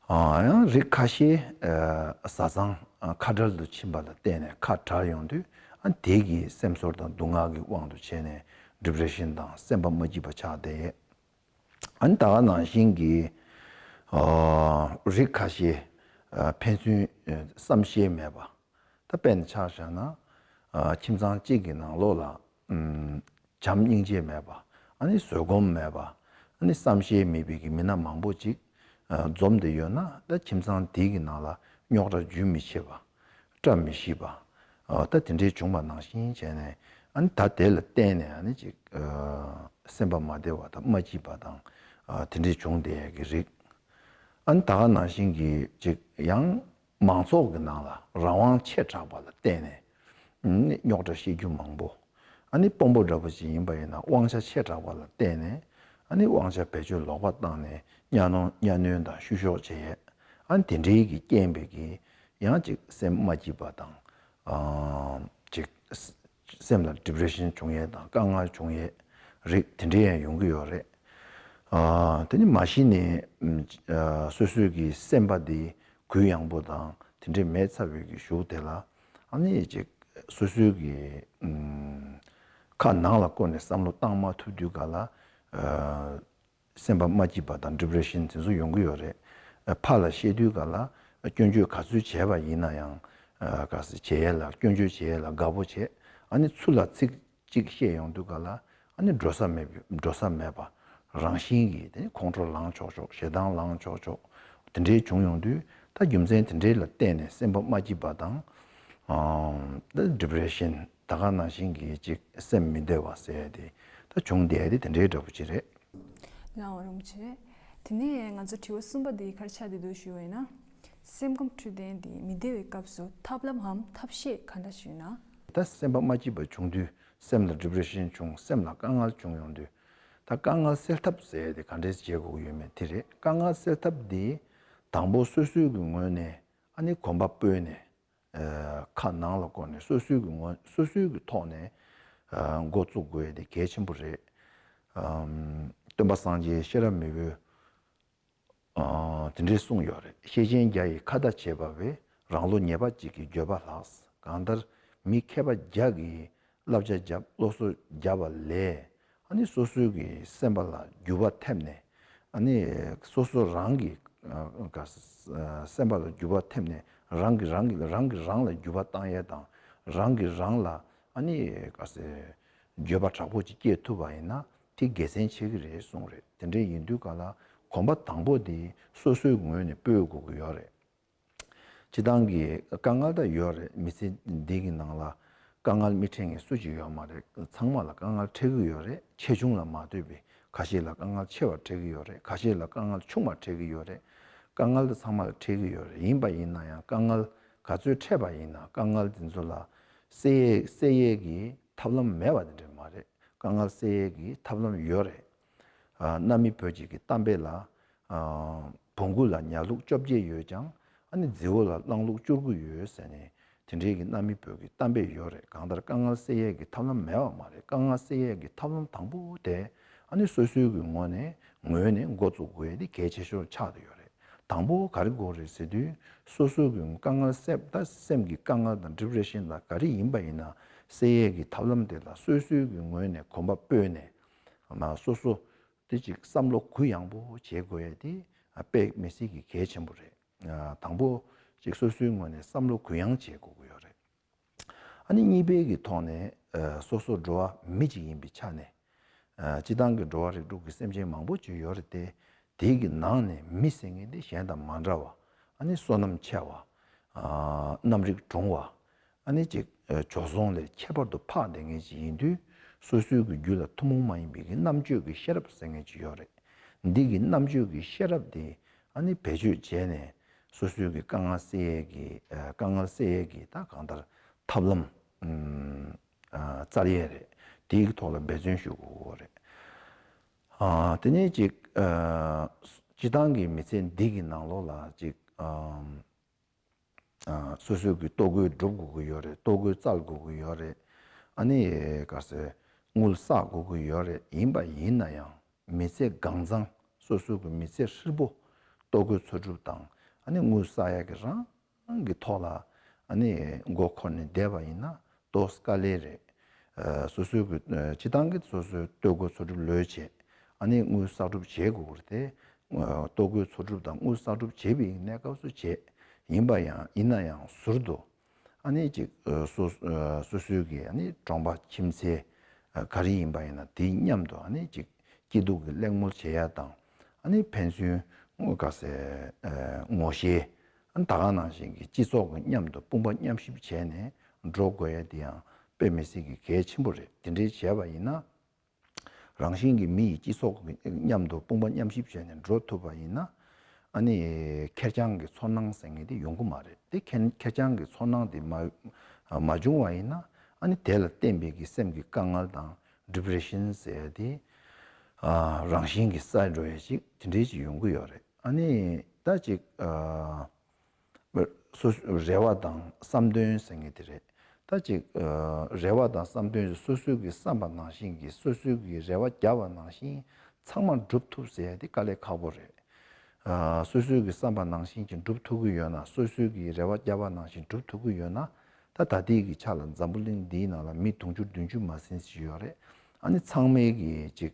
ཨ་ཡང་རིགས་ཁ་ཤས་ཨ་བཟའ་ཚང་ཨ་ཁ་བྲལ་དུ་ཕྱིན་པ་ལ་བརྟེན་ནས་ཁ་བྲལ་ཡོང་དུས། ཨ་དེ་གི་སེམས་ཚོར་དང་སྡུག་བསྔལ་གྱི་དབང་དུ་བྱས་ནས་ཌི་པི་རེ་ཤན་དང་སེམས་པ་མ་སྐྱིད་པ་ཆགས་བསྡད་ཡས། ཨ་ནི་ད་ག་ནང་བཞིན་གྱི་ཨ་རིགས་ཁ་ཤས་ཨ་ཕན་ཚུན་ཨ་བསམ་ཤེས་མེད་པ། ད་དཔེར་ན་ཆ་བཞག་ན། ཨ་ཁྱིམ་ཚང་གཅིག་གི་ནང་ལོགས་ལ་ཨམ་བྱམས་སྙིང་རྗེ་མེད་པ། ཨ་ནི་བཟོད་སྒོམ་མེད་པ། ཨ་ནི་བསམ་ཤེས་མེད་པའི་གི་མི་སྣ་མང་པོ་ཅིག་ཨ་འཛོམས་བསྡད་ཡོད་ན། ད་ཁྱིམ་ཚང་དེ་གི་ནང་ལ་རྙོག་དྲ་རྒྱུན་མི་ཆད་པ། བཀྲ་མི་ཤིས་པ། ཨ་ད་དེ་འདྲའི་བྱུང་བ་ནང་བཞིན་བྱས་ནས། ཨ་ནི་ད་དེ་ལ་བརྟེན་ནས་ཨ་ནི་ཅིག་ཨ་སེམས་པ་མ་བདེ་བ་དང་མ་སྐྱིད་པ་དང་། ཨ་དེ་འདྲའི་བྱུང་བསྡད་ཡ་གི་རིགས། ཨ་ནི་ད་ག་ནང་བཞིན་གྱི་ཅིག་ཡང་ མང་ཚོགས་ཀྱི་ནང་ལ་རང་དབང་ཆེ་དྲགས་པ་ལ་བརྟེན་ནས་རྙོག་དྲ་བཤད་རྒྱུ་མང་པོ། ཨ་ནི་དཔོན་པོ་འདྲ་པོ་ཅིག་ཡིན་པ་ཡིན་ན་དབང་ཆ་ཆེ་དྲགས་པ་ལ་བརྟེན་ནས་ཨ་ནི་དབང་ཆ་བེད་སྤྱོད་ལོག་པ་བཏང་ནས་གཉའ་གནོན་གཉའ་གནོན་དང་བཤུ་གཞོག་བྱེད་ཡས། ཨ་ནི་དེ་འདྲའི་གི་རྐྱེན་པས་ཀྱི་ཡང་ཅིག་སེམས་མ་སྐྱིད་པ་དང་། ཅིག་སེམས་ལ་ཌི་པི་རེ་ཤན་བྱུང་ཡས་དང་དཀའ་ངལ་བྱུང་ཡས་རིགས་དེ་འདྲའི་ཡང་ཡོང་གི་ཡོད་རེད། དེ་ནི་མ་གཞི་ནས་སོ་སོའི་གི་སེམས་པ་འདི་གུ་ཡངས་པོ་དང་དེ་འདྲའི་མེད་ཚར་བའི་གི་གཞུག་དེ་ལ་ཨ་ནི་ཅིག་སོ་སོའི་གི་ཁ་ནང་ལ་བསྐོར་ནས་བསམ་བློ་བཏང་མ་ཐུབ་དུས་ག་ལ། སེམས་པ་མ་སྐྱིད་པ་དང་ཌི་པི་རེ་ཤན་དེ་ཚོ་ཡོང་གི་ཡོད་རེད། ཕར་ལ་བཤད་དུས་ག་ལ་སྐྱོན་བརྗོད་ག་ཚོད་བྱས་པ་ཡིན་ན་ཡང་ག་ས་བྱེད་ཡས་ལ་སྐྱོན་བརྗོད་བྱེད་ཡས་ལ་དགའ་པོ་བྱེད། ཨ་ནི་ཚུར་ལ་ཚིག་གཅིག་བཤད་ཡོང་དུས་ག་ལ་ཨ་ནི་འགྲོ་ས་མེད་པའི་འགྲོ་ས་མེད་པ་རང་བཞིན་གྱིས་དེ་ནི་ཁོང་ཁྲོ་ལངས་ཆོག་ཆོག་ཞེ་སྡང་ལངས་ཆོག་ཆོག་དེ་འདྲའི་བྱུང་ཡོང་དུས་ད་རྒྱུ་མཚན་དེ་འདྲའི་ལ་བརྟེན་ནས་སེམས་པ་མ་སྐྱིད་པ་དང་ད་ཌི་པི་རེ་ཤན་ད་ག་ནང་བཞིན་གྱི་ཅིག་སེམས་མི་བདེ་བ་ཟེར་ཡས་དེ་ད་བྱུང་བསྡད་ཡས་དེ་དེ་འདྲའི་འདྲ་པོ་ཅིག་རེད། ལགས་འོང་རིན་པོ་ཆེ། དེ་ནས་ང་ཚོ་དྲི་བ་གསུམ་པ་འདི་ག་རེ་ཆགས་བསྡད་འདུག་ཞུས་པ་ཡིན་ན། སེམས་ཁམས་འཕྲོད་བསྟེན་འདི་མི་བདེ་བའི་སྐབས་སུ་ཐབས་ལམ་འམ་ཐབས་ཤེས་ག་འདྲ་ཞིག་ཡོད་ན། ད་སེམས་པ་མ་སྐྱིད་པ་བྱུང་དུས་སེམས་ལ་ཌི་པི་རེ་ཤན་བྱུང་སེམས་ལ་དཀའ་ངལ་བྱུང་ཡོང་དུས་ད་དཀའ་ངལ་སེལ་ཐབས་ཟེར་ཡས་དེ་ག་འདྲས་བྱེད་དགོས་ཀྱི་ཡོད་མེད་དེ་རེད། དཀའ་ངལ་སེལ་ཐབས་འདི་དང་པོ་སོ་སོའི་གི་ངོས་ནས་ཨ་ནི་གོམ་པ་སྤོས་ནས། ཁ་ནང་ལ་བསྐོར་ནས་སོ་སོའི་གི་ངོ་སོ་སོའི་གི་ཐོག་ནས་འགོ་བཙུགས་དགོས་ཡས་དེ་གལ་ཆེན་པོ་རེད། སྟོན་པ་སངས་རྒྱས་ཤེས་རབ་མི་བོས་དེ་འདྲས་གསུངས་ཡོད་རེད། ཤེས་ཆེན་བརྒྱ་ཡིས་ཁ་བརྡ་བྱེད་པ་བས་རང་བློ་ཉེས་པ་གཅིག་གིས་འགྱོད་པ་ལྷག་གང་ལྟར་མི་མཁས་པ་བརྒྱ་གིས་བསླབ་བྱ་བརྒྱབ་སློབ་གསོ་བརྒྱབ་པ་ལས། ཨ་ནི་སོ་སོའི་གི་སེམས་པ་ལ་འགྱུར་བ་ཐེབས་ནས་ཨ་ནི་སོ་སོ་རང་གི་ཨ་ག་སེམས་པ་ལ་འགྱུར་བ་ཐེབས་ནས་རང་གི་རང་གི་རང་གི་རང་ལ་འགྱུར་བ་བཏང་ཡས་དང་རང་གི་རང་ལ་ཨ་ནི་ག་སེ་འགྱོད་པ་དྲག་པོ་ཅིག་སྐྱེ་ཐུབ་པ་ཡིན་ན་དེ་དགེ་མཚན་ཆེ་གི་རེད་གསུངས་རེད། དེ་འདྲ་ཡིན་དུས་ག་ལ་གོམ་པ་དང་པོ་དེ་སོ་སོའི་ངོས་ནས་སྤོ་དགོས་ཀྱི་ཡོད་རེད། སྤྱི་བཏང་གི་དཀའ་ངལ་ད་ཡོད་རེད། མི་ཚེ་འདི་གི་ནང་ལ་དཀའ་ངལ་མི་འཕྲད་མཁན་སུ་གཅིག་ཡོད་མ་རེད། ཚང་མ་ལ་དཀའ་ངལ་འཕྲད་ཀྱི་ཡོད་རེད། ཆེ་ཆུང་ལ་མ་ལྟོས་པའི་ཁ་ཤས་ལ་དཀའ་ངལ་ཆེ་བ་འཕྲད་ཀྱི་ཡོད་རེད། ཁ་ཤས་ལ་དཀའ་ངལ་ཆུང་བ་འཕྲད་ཀྱི་ཡོད་རེད། དཀའ་ངལ་ད་ཚང་མ་ལ་འཕྲད་ཀྱི་ཡོད་རེད། ཡིན་པ་ཡིན་ན་ཡང་དཀའ་ངལ་ག་ཚོད་འཕྲད་པ་ཡིན་ན་དཀའ་ངལ་འདི་ཚོ་ལ་སེལ་ཡས་སེལ་ཡས་ཀྱི་ཐབས་ལམ་མེད་པ་དེ་འདྲ་མ་རེད། དཀའ་ངལ་སེལ་ཡས་ཀྱི་ཐབས་ལམ་ཡོད་རེད། ཨ་གནའ་མི་བོད་ཅིག་གི་གཏམ་དཔེ་ལ། ཨ་བོང་གུ་ལ་ཉ་ལུག་བཅོ་བརྒྱད་ཡོད་ཀྱང་ཨ་ནི་རྫི་བོ་ལ་གླང་ལུག་བཅུ་དགུ་ཡོད་ཟེར་ནས་དེ་འདྲའི་གི་གནའ་མི་བོད་ཀྱི་གཏམ་དཔེ་ཡོད་རེད། གང་ལྟར་དཀའ་ངལ་སེལ་ཡས་ཀྱི་ཐབས་ལམ་མེད་པ་མ་རེད། དཀའ་ངལ་སེལ་ཡས་ཀྱི་ཐབས་ལམ་དང་པོ་དེ་ཨ་ནི་སོ་སོའི་གི་ངོས་ནས་ངོས་ནས་འགོ་བཙུགས་དགོས་ཡས་དེ་གལ་ཆེ་ཤོས་ཆགས་བསྡད་ཡོད་རེད། དང་པོ་ག་རེ་དགོས་རེད་ཟེར་དུས་སོ་སོའི་གི་དཀའ་ངལ་སེལ་ད་སེམས་ཀྱི་དཀའ་ངལ་དང་ཌི་པི་རེ་ཤན་དང་ག་རེ་ཡིན་པ་ཡིན་ན་སེལ་ཡས་ཀྱི་ཐབས་ལམ་དེ་ལ་སོ་སོའི་གི་ངོས་ནས་གོམ་པ་སྤོས་ནས་མ་སོ་སོ། དེ་ཅིག་བསམ་བློ་གུ་ཡངས་པོ་བྱེད་དགོས་ཡས་དེ་དཔེ་མི་སྲིད་ཀྱི་གལ་ཆེན་པོ་རེད། དང་པོ་ཅིག་སོ་སོའི་ངོས་ནས་བསམ་བློ་གུ་ཡངས་བྱེད་དགོས་ཀྱི་ཡོད་རེད། ཨ་ནི་གཉིས་པའི་གི་ཐོག་ནས་སོ་སོ་འགྲོ་བ་མི་ཅིག་ཡིན་པའི་ཆ་ནས་སྤྱི་བཏང་གི་འགྲོ་བ་རིགས་དྲུག་གི་སེམས་ཅན་མང་པོ་ཅིག་ཡོད་རེད་དེ། དེའི་གི་ནང་ནས་མི་ཟེར་མཁན་དེ་གཞན་དང་མ་འདྲ་བ་ཨ་ནི་བསོད་ནམས་ཆེ་བ། རྣམ་རིག་གྲུང་བ། ཨ་ནི་ཅིག་ཨ་བྱོལ་སོང་ལས་ཁྱད་པར་དུ་འཕགས་བསྡད་མཁན་ཅིག་ཡིན་དུས་སོ་སོའི་གི་རྒྱུད་ལ་ཐུན་མོང་མ་ཡིན་པའི་གི་རྣམ་དཔྱོད་ཀྱི་ཤེས་རབ་ཟེར་མཁན་ཅིག་ཡོད་རེད། འདི་གི་རྣམ་དཔྱོད་ཀྱི་ཤེས་རབ་དེ་ཨ་ནི་བེད་སྤྱོད་བྱས་ནས་སོ་སོའི་གི་དཀའ་ངལ་སེལ་ཡས་ཀྱི་ཨ་དཀའ་ངལ་སེལ་ཡས་ཀྱི་ད་གང་ལྟར་ཐབས་ལམ་ཨམ་ཨ་བཙལ་ཡས་རེད། དེའི་གི་ཐོག་ལ་འབད་བརྩོན་ཞུ་དགོས་རེད། ཨ་དེ་ནས་ཅིག་ཨ་སྤྱི་བཏང་གི་མི་ཚེ་འདི་གི་ནང་ལོགས་ལ་ཅིག་ཨམ། སོ་སོའི་གི་ལྟོ་གོས་སྒྲུབ་དགོས་ཀྱི་ཡོད་རེད། ལྟོ་གོས་བཙལ་དགོས་ཀྱི་ཡོད་རེད། ཨ་ནི་ག་ཟེར་དངུལ་བསགས་དགོས་ཀྱི་ཡོད་རེད། ཡིན་པ་ཡིན་ན་ཡང་མི་ཚེ་གང་ཚང་སོ་སོའི་གི་མི་ཚེ་ཧྲིལ་པོ་ལྟོ་གོས་འཚོ་སྒྲུབ་དང་ཨ་ནི་དངུལ་བསགས་ཡག་གི་རང་གི་ཐོག་ལ་ཨ་ནི་མགོ་འཁོར་ནས་བསྡད་པ་ཡིན་ན་ཏོག་དཀའ་ལས་རེད། སོ་སོའི་གི་སྤྱི་བཏང་གི་སོ་སོའི་ལྟོ་གོས་འཚོ་སྒྲུབ་ལོས་བྱེད། ཨ་ནི་དངུལ་བསགས་སྒྲུབ་བྱེད་དགོས་ཀྱི་རེད་དེ། ལྟོ་གོས་འཚོ་སྒྲུབ་དང་དངུལ་བསགས་སྒྲུབ་བྱེད་པའི་གནས་སྐབས་སུ་བྱེད། ཡིན་པ་ཡང་ཡིན་ན་ཡང་ཟུར་དུ་ཨ་ནི་ཅིག་སོ་སོ་སོའི་གི་ཨ་ནི་གྲོང་པ་ཁྱིམ་མཚེས་ག་རེ་ཡིན་པ་ཡིན་ན་དེའི་མཉམ་དུ་ཨ་ནི་ཅིག་སྐྱིད་སྡུག་གི་གླེང་མོལ་བྱེད་ཡ་དང་ཨ་ནི་ཕན་ཚུན་དངོས་ག་ཟེ་ངོ་ཤེས་ཨ་ནི་ད་ག་ནང་བཞིན་གི་སྤྱི་ཚོགས་ཀྱི་མཉམ་དུ་དཔུང་པ་མཉམ་གཤིབ་བྱས་ནས་འགྲོ་དགོས་ཡ་དེ་ཡང་དཔེ་མི་སྲིད་ཀྱི་གལ་ཆེན་པོ་རེད། དེ་འདྲའི་བྱས་པ་ཡིན་ན། རང་བཞིན་གྱིས་མི་ཡི་སྤྱི་ཚོགས་ཀྱི་མཉམ་དུ་དཔུང་པ་མཉམ་གཤིབ་བྱས་ནས་འགྲོ་ཐུབ་པ་ཡིན་ན། ཨ་ནི་ཁེར་རྐྱང་གི་ཚོར་སྣང་ཟེར་མཁན་དེ་ཡོང་གི་མ་རེད། དེ་ཁེར་ཁེར་རྐྱང་གི་ཚོར་སྣང་དེ་མ་མ་བྱུང་བ་ཡིན་ན། ཨ་ནི་དེ་ལ་བརྟེན་པའི་གི་སེམས་ཀྱི་དཀའ་ངལ་དང་depression་ཟེར་ཡ་དེ་ཨ་རང་བཞིན་གྱིས་སད་འགྲོ་ཡ་ཅིག་དེ་འདྲའི་ཅིག་ཡོང་གི་ཡོད་རེད། ཨ་ནི་ད་ཅིག་ཨ། སོ་སོ་རེ་བ་དང་བསམ་དོན་ཟེར་མཁན་དེ་རེད། ད་ཅིག་ཨ་རེ་བ་དང་བསམ་དོན་སོ་སོའི་གི་བསམ་པ་ནང་བཞིན་གྱི་སོ་སོའི་གི་རེ་བ་བརྒྱབ་པ་ནང་བཞིན་ཚང་མ་འགྲུབ་ཐུབ་ཟེར་ཡ་དེ་དཀའ་ལས་ཁག་པོ་རེད། ཨ་སོ་སོའི་གི་བསམ་པ་ནང་བཞིན་གྱི་འགྲུབ་ཐུབ་ཀྱི་ཡོད་ན། སོ་སོའི་གི་རེ་བ་བརྒྱབ་པ་ནང་བཞིན་འགྲུབ་ཐུབ་ཀྱི་ཡོད་ན། ད་ད་ལྟའི་གི་ཆ་ལ་འཛམ་བུ་གླིང་འདིའི་ནང་ལ་མི་དུང་ཕྱུར་བདུན་ཅུ་མ་ཟིན་ཞིག་ཡོད་རེད། ཨ་ནི་ཚང་མའི་གི་ཅིག་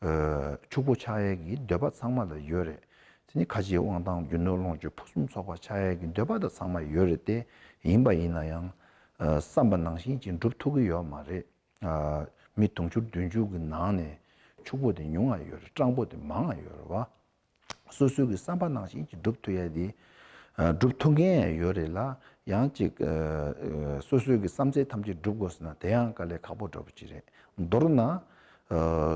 ཕྱུག་པོ་ཆགས་ཡས་ཀྱི་འདོད་པ་ཚང་མ་ལ་ཡོད་རེད། དེ་ནི་ཁ་རྗེ་དབང་ཐང་རྒྱུ་ནོར་ལོངས་སྤྱོད་ཕུན་སུམ་ཚོགས་པ་ཆགས་ཡས་ཀྱི་འདོད་པ་ད་ཚང་མ་ཡོད་རེད་དེ། ཡིན་པ་ཡིན་ན་ཡང་བསམ་པ་ནང་བཞིན་ཅིག་འགྲུབ་ཐུབ་ཀྱི་ཡོད་མ་རེད། མི་དུང་ཕྱུར་བདུན་ཅུ་གི་ནང་ནས་ཕྱུག་པོ་དེ་ཉུང་ང་ཡོད་རེད། སྤྲང་པོ་དེ་མང་ང་ཡོད་རེད་བ། སོ་སོའི་གི་བསམ་པ་ནང་བཞིན་གྱི་འགྲུབ་ཐུབ་ཡ་དེ་ཨ་འགྲུབ་ཐུབ་མཁན་ཡང་ཡོད་རེད་ལ། ཡང་ཅིག་ཨ་ཨ་སོ་སོའི་གི་བསམ་ཚུལ་ཐམས་ཅད་འགྲུབ་དགོས་ཟེར་ན་དེ་ཡང་དཀའ་ལས་ཁག་པོ་འདྲ་པོ་ཅིག་རེད། མདོར་ན་ཨ་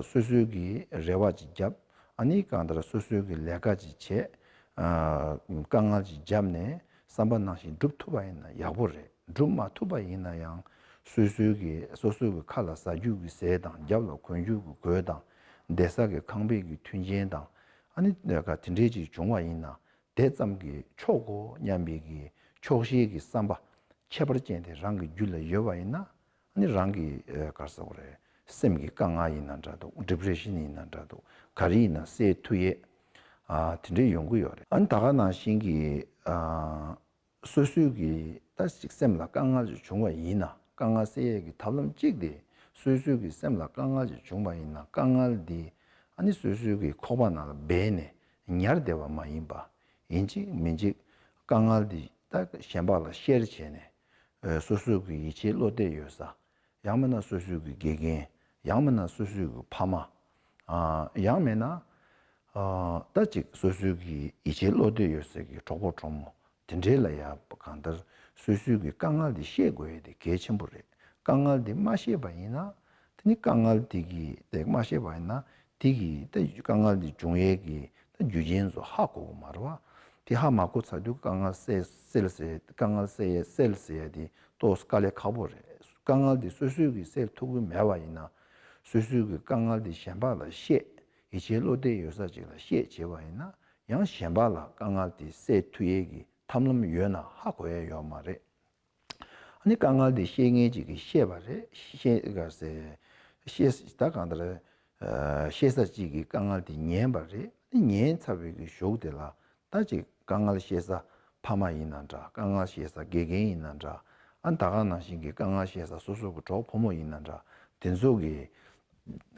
སོ་སོའི་གི་རེ་བ་ཅིག་བརྒྱབ། ཨ་ནི་གང་ལྟར་སོ་སོའི་གི་ལས་ཀ་ཅིག་བྱས། ཨ་དཀའ་ངལ་ཅིག་བརྒྱབ་ནས་བསམ་པ་ནང་བཞིན་འགྲུབ་ཐུབ་པ་ཡིན་ན་ཡག་པོ་རེད། སྒྲུབ་མ་ཐུབ་པ་ཡིན་ན་ཡང་སོ་སོའི་གི་སོ་སོའི་གི་ཁ་ལ་ཟ་རྒྱུ་གི་ཟས་དང་། རྒྱབ་ལ་གོན་རྒྱུ་གི་གོས་དང་། བསྡད་ས་གི་ཁང་པའི་གི་མཐུན་རྐྱེན་དང་། ཨ་ནི་ལས་ཀ་དེ་འདྲའི་ཅིག་བྱུང་བ་ཡིན་ན་དེ་ཙམ་གྱིས་ཆོག་གོ་སྙམ་པའི་གི་ཆོག་ཤེས་ཀྱི་བསམ་པ་ཁྱད་པར་ཅན་དེ་རང་གི་རྒྱུད་ལ་ཡོད་པ་ཡིན་ན། ཨ་ནི་རང་གི་ཨ་ག་རེ་ཟེར་དགོས་རེད། སེམས་ཀྱི་དཀའ་ངལ་ཡིན་ན་འདྲ་འདུག depression་ཡིན་ན་འདྲ་འདུག་ག་རེ་ཡིན་ན་སེལ་ཐུབ་ཡས་ཨ་དེ་འདྲའི་ཡོང་གི་ཡོད་རེད། ཨ་ནི་ད་ག་ནང་བཞིན་གྱི་ཨ། སོ་སོའི་གི་ད་ཅིག་སེམས་ལ་དཀའ་ངལ་ཅིག་བྱུང་བ་ཡིན་ན། དཀའ་ངལ་སེལ་ཡས་ཀྱི་ཐབས་ལམ་གཅིག་དེ། སོ་སོའི་གི་སེམས་ལ་དཀའ་ངལ་ཅིག་བྱུང་བ་ཡིན་ན་དཀའ་ངལ་འདི་ཨ་ནི་སོ་སོའི་གི་ཁོག་པ་ནང་ལ་སྦས་ནས་ཉར་བསྡད་པ་མ་ཡིན་པ། ཡིན་གཅིག་མིན་གཅིག་དཀའ་ངལ་འདི་ད་གཞན་པ་ལ་share་བྱས་ནས་སོ་སོའི་གི་ཡིད་ཆེས་བློ་གཏད་ཡོད་ས། ཡང་མིན་ན་སོ་སོའི་གི་དགེ་རྒན། ཡང་མིན་ན་སོ་སོའི་གི་ཕ་མ། ཨ་ཡང་མིན་ན་ཨ་ད་ཅིག་སོ་སོའི་གི་ཡིད་ཆེས་བློ་གཏད་ཡོད་སའི་གི་གྲོགས་པོ་གྲོགས་མོ་དེ་འདྲའི་ལ་ཡ་གང་ལྟར་སོ་སོའི་གི་དཀའ་ངལ་དེ་ཤེས་དགོས་ཡས་དེ་གལ་ཆེན་པོ་རེད། དཀའ་ངལ་དེ་མ་ཤེས་པ་ཡིན་ན། དེ་ནི་དཀའ་ངལ་དེ་གི་དེ་མ་ཤེས་པ་ཡིན་ན་དེ་གི་ད་དཀའ་ངལ་དེ་འབྱུང་ཡས་གི་ད་རྒྱུ་རྐྱེན་ཚོ་ཧ་གོ་གི་མ་རེད་བ། དེ་ཧ་མ་གོ་ཚར་དུས་དཀའ་ངལ་སེལ་སེལ་ཟེར། དཀའ་ངལ་སེལ་ཡས་སེལ་ཟེར་ཡས་དེ་ཏོག་ཙམ་དཀའ་ལས་ཁག་པོ་རེད། དཀའ་ངལ་དེ་སོ་སོས་གི་སེལ་ཐུབ་ཀྱི་མེད་པ་ཡིན་ན། སོ་སོའི་གི་དཀའ་ངལ་དེ་གཞན་པ་ལ་བཤད། ཡིད་ཆེས་བློ་གཏད་ཡོད་ས་ཅིག་ལ་བཤད་བྱས་པ་ཡིན་ན། ཡང་གཞན་པ་ལ་དཀའ་ངལ་དེ་སེལ་ཐུབ་ཡས་ཀྱི་ཐབས་ལམ་ཡོད་ན་ཧ་གོ་ཡས་ཡོད་མ་རེད། ཨ་ནི་དཀའ་ངལ་དེ་བཤད་མཁན་ཅིག་གིས་བཤད་པ་རེད། བཤད་ག་ཟེར། བཤད་ད་གང་ལྟར་ཨ་བཤད་ས་ཅིག་གིས་དཀའ་ངལ་དེ་ཉན་པ་རེད། ཨ་ནི་ཉན་ཚར་བའི་གི་གཞུག་དེ་ལ་ད་ཅིག་དཀའ་ངལ་བཤད་ས་ཕ་མ་ཡིན་ན་འདྲ། དཀའ་ངལ་བཤད་ས་དགེ་རྒན་ཡིན་ན་འདྲ། ཨ་ནི་ད་ག་ནང་བཞིན་གྱི་དཀའ་ངལ་བཤད་ས་སོ་སོ་གི་གྲོགས་ཕོ་མོ་ཡིན་ན་འདྲ། དེ་ཚོ་གིས་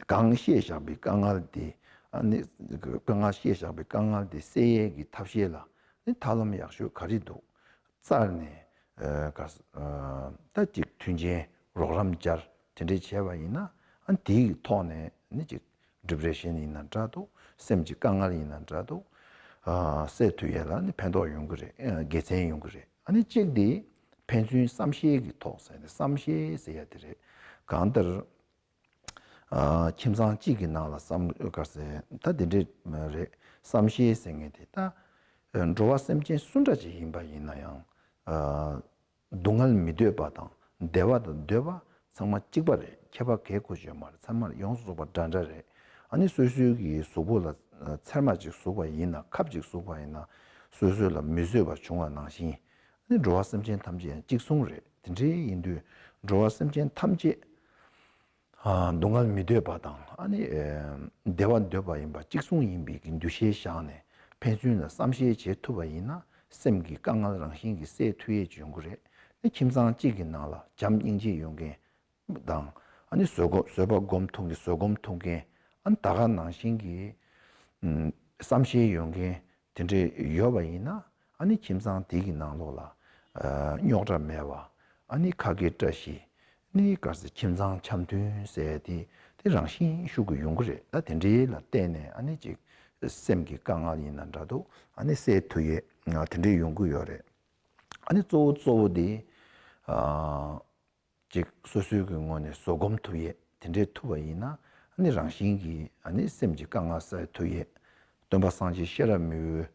གང་བཤད་བཞག་པའི་དཀའ་ངལ་དེ། ཨ་ནི་དཀའ་ངལ་བཤད་བཞག་པའི་དཀའ་ངལ་དེ་སེལ་ཡས་ཀྱི་ཐབས་ཤེས་ལ་ནི་ཐབས་ལམ་ཡག་ཤོས་ག་རེ་འདུག་བཙལ་ནས་ཨ་ག་ཨ་ད་ཅིག་མཐུན་རྐྱེན་རོགས་རམ་སྦྱར། དེ་འདྲས་བྱས་པ་ཡིན་ན། ཨ་དེའི་ཐོག་ནས་ནི་ཅིག་depression་ཡིན་ན་འདྲ་འདུག་སེམས་ཀྱི་དཀའ་ངལ་ཡིན་ན་འདྲ་འདུག་ཨ་སེལ་ཐུབ་ཡས་ལ་ནི་ཕན་ཐོགས་ཡོང་གི་རེད། ཨ་དགེ་མཚན་ཡོང་གི་རེད། ཨ་ནི་གཅིག་དེ་ཕན་ཚུན་བསམ་ཤེས་ཀྱི་ཐོག་ཟེར་ནས། བསམ་ཤེས་ཟེར་ཡ་དེ་རེད། གང་ལྟར། ཨ་ཁྱིམ་ཚང་གཅིག་གི་ནང་ལ་བསམ་ག་ཟེར་ད་དེ་འདྲས་རེད། བསམ་ཤེས་ཟེར་མཁན་དེ་ད་འགྲོ་བ་སེམས་ཅན་སུ་འདྲ་ཅིག་ཡིན་པ་ཡིན་ན་ཡང་། ཨ་སྡུག་བསྔལ་མི་འདོད་པ་དང་བདེ་བ་དང་འདོད་པ་ཚང་མ་གཅིག་པ་རེད། ཁྱད་པར་གའི་གོ་ཆོད་མ་རེད། ཚང་མ་ཡོངས་སུ་རྫོགས་པ་འདྲ་འདྲ་རེད། ཨ་ནི་སོ་སོའི་གི་གཟུགས་པོ་ལ་ཚེར་མ་ཅིག་ཟུག་པ་ཡིན་ན། ཁབ་ཅིག་ཟུག་པ་ཡིན་ན་སོ་སོ་ལ་མི་བཟོད་པ་བྱུང་བ་ནང་བཞིན། ཨ་ནི་འགྲོ་བ་སེམས་ཅན་ཐམས་ཅད་ཡང་གཅིག་མཚུངས་རེད། དེ་འདྲའི་ཡིན་དུས་འགྲོ་བ་སེམས་ཅན་ཐམས་ཅད། ཨ་སྡུག་བསྔལ་མི་འདོད་པ་དང་། ཨ་ནི་ཨེ་བདེ་བ་འདོད་པ་ཡིན་པ་གཅིག་མཚུངས་ཡིན་པའི་གི་འདུ་ཤེས་བཞག་ནས་ཕན་ཚུན་ལ་བསམ་ཤེས་བྱེད་ཐུབ་པ་ཡིན་ན། སེམས་ཀྱི་དཀའ་ངལ་རང་བཞིན་གྱིས་སེལ་ཐུབ་ཡས་ཅིག་ཡོང་གི་རེད། ཨ་ཁྱིམ་ཚང་གཅིག་གི་ནང་ལ་བྱམས་སྙིང་རྗེ་ཡོད་མཁན་དང་། ཨ་ནི་བཟོད་སྒོམ་བཟོད་པ་སྒོམ་ཐུབ་མཁན། བཟོད་སྒོམ་ཐུབ་མཁན། ཨ་ནི་ད་ག་ནང་བཞིན་གྱི་ཨམ་བསམ་ཤེས་ཡོད་མཁན། དེ་འདྲས་ཡོད་པ་ཡིན་ན། ཨ་ནི་ཁྱིམ་ཚང་དེ་གི་ནང་ལོགས་ལ་ཨ་རྙོག་དྲ་མེད་པ། ཨ་ནི་ཁ་དགེ་བཀྲ་ཤིས། ཨ་ནི་ག་ཟེར་ཁྱིམ་ཚང་འཆམ་མཐུན་ཟེར་ཡ་དེ་དེ་རང་བཞིན་ཤུགས་ཀྱིས་ཡོང་གི་རེད། ད་དེ་འདྲའི་ལ་བརྟེན་ནས་ཨ་ནི་ཅིག་སེམས་ཀྱི་དཀའ་ངལ་ཡིན་ན་འདྲ་འདུག་ཨ་ནི་སེལ་ཐུབ་ཡས་དེ་འདྲའི་ཡོང་གི་ཡོད་རེད། ཨ་ནི་གཙོ་བོ་གཙོ་བོ་དེ་ཨ། ཅིག་སོ་སོའི་གི་ངོས་ནས་བཟོད་སྒོམ་ཐུབ་ཡས་དེ་འདྲས་ཐུབ་པ་ཡིན་ན། ཨ་ནི་རང་བཞིན་གྱིས་ཨ་ནི་སེམས་ཀྱི་དཀའ་ངལ་སེལ་ཐུབ་ཡས། སྟོན་པ་སངས་རྒྱས་ཤེས་རབ་མི་བོའི་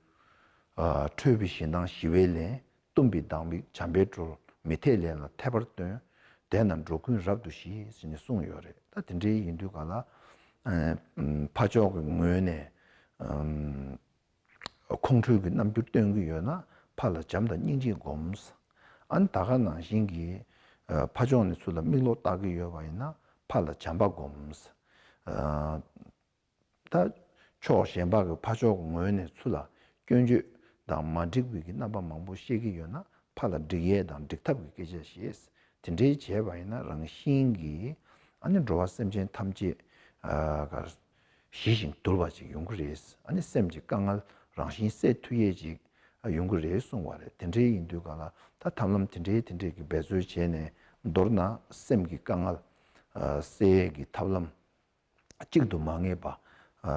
ཁྲོས་པའི་ཞེ་སྡང་ཞི་བའི་ལས། གཏུམ་པའི་སྡང་མིག་བྱམས་པས་གྲོལ། མི་འཐད་ལས་ལ་ཐེག་པར་སྟོན། དེས་ན་འགྲོ་ཀུན་རབ་ཏུ་ཞི། ཟེར་ནས་གསུངས་ཡོད་རེད། ད་དེ་འདྲའི་ཡིན་དུས་ག་ལ་ཕ་ཕྱོགས་ཀྱི་ངོས་ནས་ཁོང་ཁྲོའི་གི་རྣམ་འགྱུར་སྟོན་གྱི་ཡོད་ན་ཕར་ལ་བྱམས་དང་སྙིང་རྗེ་སྒོམས། ཨ་ནི་ད་ག་ནང་བཞིན་གྱི་ཕ་ཕྱོགས་ནས་ཚུར་ལ་མིག་ལོག་ལྟ་གི་ཡོད་པ་ཡིན་ན་ཕར་ལ་བྱམས་པ་སྒོམས། ད་ཕྱོགས་གཞན་པ་གི་ཕ་ཕྱོགས་ཀྱི་ངོས་ནས་ཚུར་ལ་སྐྱོན་བརྗོད་དང་མ་འགྲིག་པའི་གི་རྣམ་པ་མང་པོ་བཤད་ཀྱི་ཡོད་ན་ཕར་ལ་འགྲིག་ཡས་དང་འགྲིག་ཐབས་ཀྱི་སྐད་ཆ་བཤད། དེ་འདྲའི་བྱས་པ་ཡིན་ན་རང་བཞིན་གྱིས་ཨ་ནི་འགྲོ་བ་སེམས་ཅན་ཐམས་ཅད་ཨ་གར་ཞི་ཞིང་དུལ་བ་ཅིག་ཡོང་གི་རེད། ཨ་ནི་སེམས་ཀྱི་དཀའ་ངལ་རང་བཞིན་སེལ་ཐུབ་ཡས་ཅིག་ཡོང་གི་རེད་གསུངས་པ་རེད། དེ་འདྲའི་ཡིན་དུས་ག་ལ་ད་ཐབས་ལམ་དེ་འདྲའི་དེ་འདྲའི་གི་འབད་རྩོལ་བྱས་ནས་མདོར་ན་སེམས་ཀྱི་དཀའ་ངལ་སེལ་ཡས་ཀྱི་ཐབས་ལམ་གཅིག་ཏུ་མ་ངེས་པ།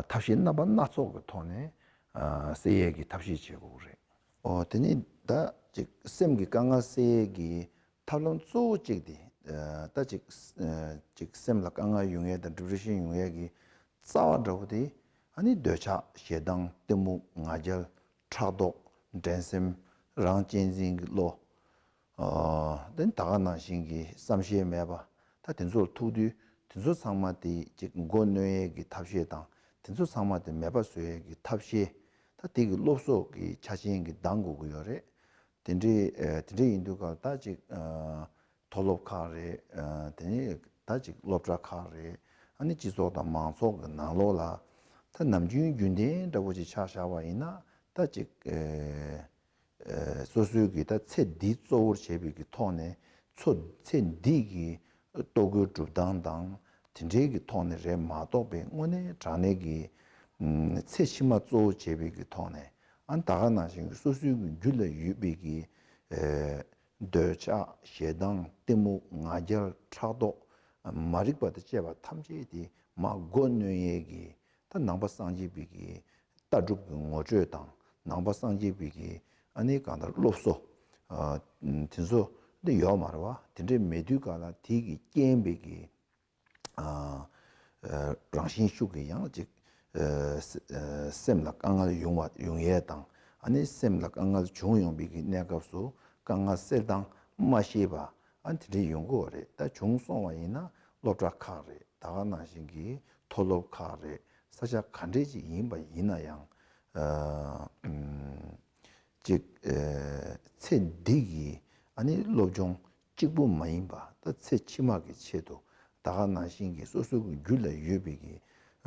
ཐབས་ཤེས་རྣམ་པ་སྣ་ཚོགས་ཀྱི་ཐོག་ནས་སེལ་ཡས་ཀྱི་ཐབས་ཤེས་བྱེད་དགོས་ཀྱི་རེད། ཨོ་དེ་ནི་ད་ཅིག་སེམས་ཀྱི་དཀའ་ངལ་སེལ་ཡས་ཀྱི་ཐབས་ལམ་གཙོ་བོ་གཅིག་དེ་ད་ཅིག་ཅིག་སེམས་ལ་དཀའ་ངལ་ཡོང་ཡས་དང་ཌི་པི་རེ་ཤན་ཡོང་ཡས་ཀྱི་རྩ་བ་འདྲ་པོ་དེ་ཨ་ནི་འདོད་ཆགས་ཞེ་སྡང་གཏི་མུག་ང་རྒྱལ་ཕྲག་དོག་འགྲན་སེམས་རང་གཅེས་འཛིན་གྱི་བློ། དེ་ད་ག་ནང་བཞིན་གྱི་བསམ་ཤེས་མེད་པ། ད་དེ་ཚོར་ཐུག་དུས་དེ་ཚོ་ཚང་མ་དེ་ཅིག་མགོ་གནོན་ཡས་ཀྱི་ཐབས་ཤེས་དང་དེ་ཚོ་ཚང་མ་དེ་མེད་པ་བཟོ་ཡས་ཀྱི་ཐབས་ཤེས། ད་དེ་གི་སློབ་གསོ་གི་ཆ་རྐྱེན་གྱི་འདང་དགོས་ཀྱི་ཡོད་རེད། དེ་འདྲའི་དེ་འདྲའི་ཡིན་དུས་ག་ད་ཅིག་མཐོ་སློབ་ཁག་རེད། དེ་ནས་ད་ཅིག་སློབ་གྲྭ་ཁག་རེད། ཨ་ནི་སྤྱི་ཚོགས་དང་མང་ཚོགས་ཀྱི་ནང་ལོགས་ལ་ད་ནམ་རྒྱུན་རྒྱུན་ལྡན་འདྲ་པོ་ཅིག་ཆགས་བཞག་པ་ཡིན་ན་ད་ཅིག་སོ་སོའི་གི་ད་ཚེ་འདི་གཙོ་བོར་བྱས་པའི་གི་ཐོག་ནས་ཚོ་ཚེ་འདི་གི་ལྟོ་གོས་སྒྲུབ་སྟངས་དང་དེ་འདྲའི་གི་ཐོག་ནས་རེད་མ་གཏོགས་པའི་དངོས་གནས་དྲང་གནས་ཀྱི་ཚེ་ཕྱི་མ་གཙོ་བོ་བྱས་པའི་གི་ཐོག་ནས་ཨ་ད་ག་ནང་བཞིན་གི་སོ་སོའི་གི་རྒྱུད་ལ་ཡོད་པའི་གི་འདོད་ཆགས་ཞེ་སྡང་གཏི་མུག་ང་རྒྱལ་ཕྲག་དོག་མ་རིག་པ་དང་བཅས་པ་ཐམས་ཅད་དེ་མ་མགོ་གནོན་ཡས་ཀྱི་ད་ནང་པ་སངས་རྒྱས་པའི་གི་ལྟ་གྲུབ་ཀྱི་ངོ་སྤྲོད་དང་ནང་པ་སངས་རྒྱས་པའི་གི་ཨ་ནི་གང་ལྟར་སློབ་གསོ་དེ་ཚོ་འདི་ཡོད་མ་རེད་བ། དེ་འདྲའི་མེད་དུས་ག་ལ་དེ་གི་རྐྱེན་པས་གི་རང་བཞིན་ཤུགས་ཀྱིས་ཡང་ཅིག་སེམས་ལ་དཀའ་ངལ་ཡོང་བ་ཡོང་ཡས་དང་ཨ་ནི་སེམས་ལ་དཀའ་ངལ་བྱུང་ཡོང་པའི་གི་གནས་སྐབས་སུ་དཀའ་ངལ་སེལ་སྟངས་མ་ཤེས་པ་ཨ་ནི་དེ་འདྲའི་ཡོང་གི་ཡོད་རེད། ད་བྱུང་སོང་བ་ཡིན་ན་སློབ་གྲྭ་ཁག་རེད། ད་ག་ནང་བཞིན་གྱི་མཐོ་སློབ་ཁག་རེད། ས་ཆ་ག་འདྲས་ཅིག་ཡིན་པ་ཡིན་ན་ཡང་ཨ་ཨམ་ཅིག་ཨ་ཚེ་འདི་གི་ཨ་ནི་སློབ་སྦྱོང་གཅིག་པུ་མ་ཡིན་པ་ད་ཚེ་ཕྱི་མ་གི་ཆེད་དུ་ད་ག་ནང་བཞིན་གྱི་སོ་སོའི་གི་རྒྱུད་ལ་ཡོད་པའི་གི་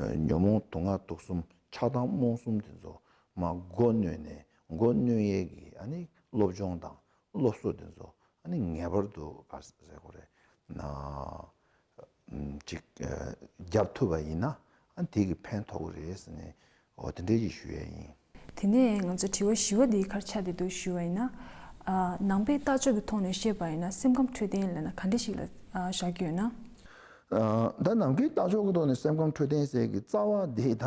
ཨ་ཉོན་མོངས་དུག་ལྔ་དུག་གསུམ་ཆགས་སྡང་རྨོངས་གསུམ་དེ་ཚོ་མ་མགོ་གནོན་ནས་མགོ་གནོན་ཡས་གི་ཨ་ནི་སློབ་སྦྱོང་དང་སློབ་གསོ་དེ་ཚོ་ཨ་ནི་ངེས་པར་དུ་ག་རེ་ཟེར་དགོས་རེད་ན། ཅིག་རྒྱབ་ཐུབ་པ་ཡིན་ན་ཨ་དེ་གི་ཕན་ཐོགས་ཀྱི་རེད་ཟེར་ནས་འོ་དེ་འདྲའི་ཅིག་ཞུ་ཡས་ཡིན། དེ་ནས་ང་ཚོ་དྲི་བ་བཞི་པ་འདི་ག་རེ་ཆགས་བསྡད་འདུག་ཞུ་བ་ཡིན་ན། ནང་པའི་ལྟ་ཕྱོགས་ཀྱི་ཐོག་ནས་བཤད་པ་ཡིན་ན་སེམས་ཁམས་འཕྲོད་བསྟེན་ལབ་ན་ག་འདྲ་ཞིག་ལ་བཞག་གི་ཡོད་ན། ད་ནང་པའི་ལྟ་ཕྱོགས་ཀྱི་ཐོག་ནས་སེམས་ཁམས་འཕྲོད་བསྟེན་ཟེར་གི་རྩ་བ་འདི་ད་